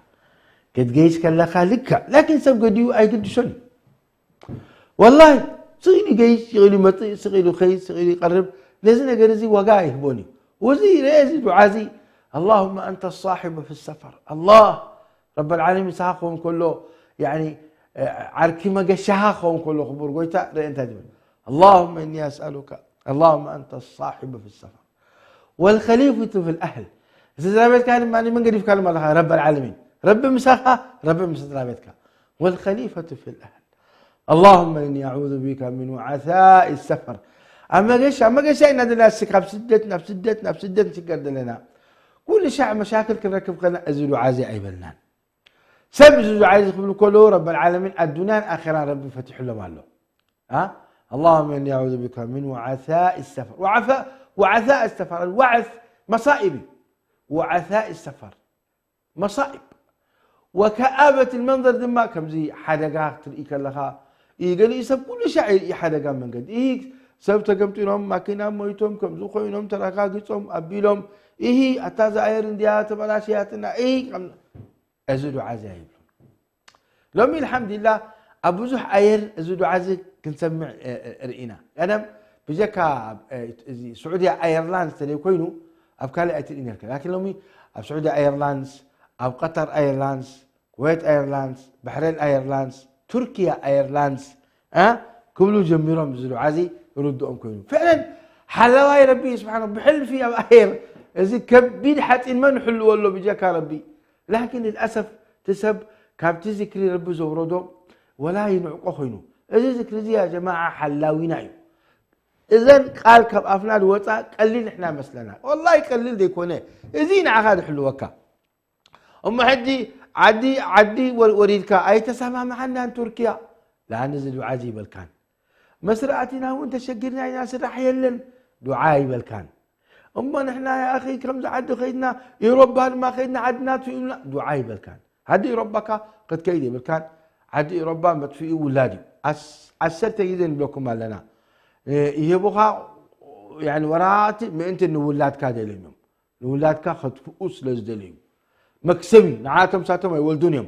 ክትገይሽ ከለኻ ልክዕ፣ ላኪን ሰብ ገዲኡ ኣይግድሾን እዩ። ወላሂ፣ ስቕ ኢሉ ይገይሽ፣ ስቕ ኢሉ ይመጽእ፣ ስቕ ኢሉ ይኸይድ፣ ስቕ ኢሉ ይቐርብ። ነዚ ነገር እዚ ዋጋ ኣይህቦን እዩ። ወዚ ርአ፣ እዚ ዱዓ እዚ፣ اللهم أنت الصاحب في السفر። ኣላህ ረበል ዓለሚን ንስኻ ክኸውን ከሎ፣ ያኒ፣ ዓርኪ መገሻኻ ክኸውን ከሎ፣ ክቡር ጎይታ፣ ርአ እንታይ ዝብል። اللهم إني أسألك، اللهم أنت الصاحب في السفر والخليفة في الأهل። ስድራ ቤትካ ድማ መን ገዲፍካሎም ኣለኻ? ረበል ዓለሚን። ረቢ ምሳኻ፣ ረቢ ምስ ስድራ ቤትካ። والخليفة في الأهل. اللهم إني أعوذ بك من وعثاء السفر. ኣብ መገሻ፣ ኣብ መገሻ ኢና ዘለና፣ እስኪ ካብ ስደት ናብ ስደት፣ ናብ ስደት ንስገር ዘለና። ኩሉ ሻዕ መሻክል ክንረክብ ከለና እዚ ዱዓ እዚ ኣይበልናን። ሰብ እዚ ዱዓ እዚ ክብል ከሎ ረበል ዓለሚን ኣዱንያን ኣኼራን ረቢ ፈቲሑሎም ኣሎ። ها؟ اللهم إني أعوذ بك من وعثاء السفر. وعثاء، وعثاء السفر، الوعث مصائب. وعثاء السفر مصائب. وكآبة المنظر ድማ ከምዚ ሓደጋ ክትርኢ ከለኻ፣ ይህ ገሊኡ ሰብ ኩሉ ሻዕ ይርኢ ሓደጋ መንገዲ። ይህ ሰብ ተገምጢሎም፣ ማኪና ሞይቶም፣ ከምዚ ኮይኖም፣ ተረጋጊጾም፣ ኣቢሎም፣ ይህ ኣታ እዛ ኣየር እንድያ ተበላሽያትና፣ ይህ ከም-፣ እዚ ዱዓ እዚ ኣይብሉን። ሎሚ ኣልሓምዱሊላህ ኣብ ብዙሕ ኣየር እዚ ዱዓ እዚ ክንሰምዕ፣ እ፣ እ፣ ርኢና። ቀደም ብጀካ ኣብ፣ እ፣ እዚ ስዑድያ ኣየርላይንስ ተለይ ኮይኑ ኣብ ካልእ ኣይትርኢ ነርካ። ላኪን ሎሚ ኣብ ስዑድያ ኣየርላይንስ፣ ኣብ ቀጠር ኣየርላይንስ፣ ኩዌት ኣየርላይንስ፣ ባሕሬን ኣየርላይንስ፣ ቱርኪያ ኣየርላይንስ፣ እ፣ ክብሉ ጀሚሮም። እዚ ዱዓ እዚ ርድኦም ኮይኑ። ፍዕለን ሓላዋይ ረቢ ስብሓን ብሕልፊ ኣብ ኣየር፣ እዚ ከቢድ ሓፂን መን ይሕልዎ ኣሎ ብጀካ ረቢ? ላኪን ልልኣሰፍ እቲ ሰብ ካብቲ ዝክሪ ረቢ ዘውረዶ ወላ ይንዕቆ ኮይኑ። እዚ ዝክሪ እዚ ያ ጀማዓ ሓላዊና እዩ። እዘን ቃል ካብ ኣፍና ዝወፃ ቀሊል ንሕና መስለና። ወላሂ ቀሊል ዘይኮነ። እዚ ንዓኻ ዝሕልወካ። እሞ ሕጂ ዓዲ፣ ዓዲ ወር-፣ ወሪድካ ኣይተሰማምዓናን ቱርኪያ። ላን እዚ ዱዓ እዚ ይበልካን። መስርኣቲና እውን ተሸጊርና ኢና፣ ስራሕ የለን፣ ዱዓ ይበልካን። እሞ ንሕና ያኣኺ ከምዚ ዓዲ ከይድና፣ ኤውሮፓ ድማ ከይድና፣ ዓድና ትብሉና፣ ዱዓ ይበልካን። ዓዲ ኤውሮፓካ ክትከይድ የብልካን። ዓዲ ኤውሮፓ መጥፍኢ ውላድ እዩ። ኣስ-፣ ዓሰርተ ግዜ ንብለኩም ኣለና። እ፣ ይህቡኻ፣ ያኒ ወራቲ ምእንቲ ንውላድካ ደልዮም እዮም። ንውላድካ ከጥፍኡ ስለ ዝደልዩ። መክሰብ እዩ። ንዓቶም ሳቶም ኣይወልዱን እዮም።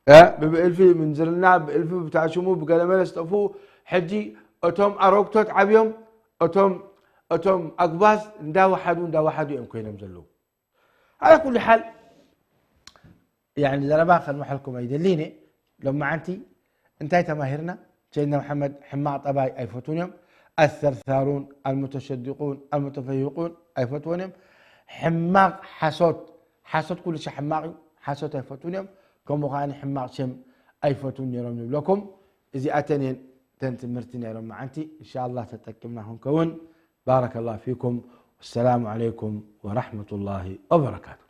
እ፣ ብብእልፊ ምንዝርና፣ ብእልፊ ብታሽሙ፣ ብገለመለ ዝጠፍኡ። ሕጂ እቶም ኣረግቶት ዓብዮም፣ እቶም፣ እቶም ኣጉባዝ እንዳወሓዱ፣ እንዳወሓዱ እዮም ኮይኖም ዘለዉ። ዓላ ኩሉ ሓል፣ ያኒ ዘረባ ከንውሓልኩም ኣይደልን እየ። ሎማዓንቲ እንታይ ተማሂርና? ሰይድና መሓመድ ሕማቕ ጠባይ ኣይፈትዉን እዮም። ኣሰርሳሩን፣ ኣልሙተሸዲቁን፣ ኣልሙተፈይቁን ኣይፈትዎን እዮም። ሕማቕ ሓሶት፣ ሓሶት ኩሉ ሻዕ ሕማቕ እዩ። ሓሶት ኣይፈትዉን እዮም። ከምኡ ከኣ ሕማቕ ሸም ኣይፈትዉን ነይሮም ንብለኩም። እዚኣተን እየን ተን ትምህርቲ ናይ ሎማዓንቲ። እንሻ ኣላህ ተጠቂምና ክንከውን። ባረከ ላሁ ፊኩም። ወሰላሙ ዓለይኩም ወራሕመቱላሂ ወበረካቱ።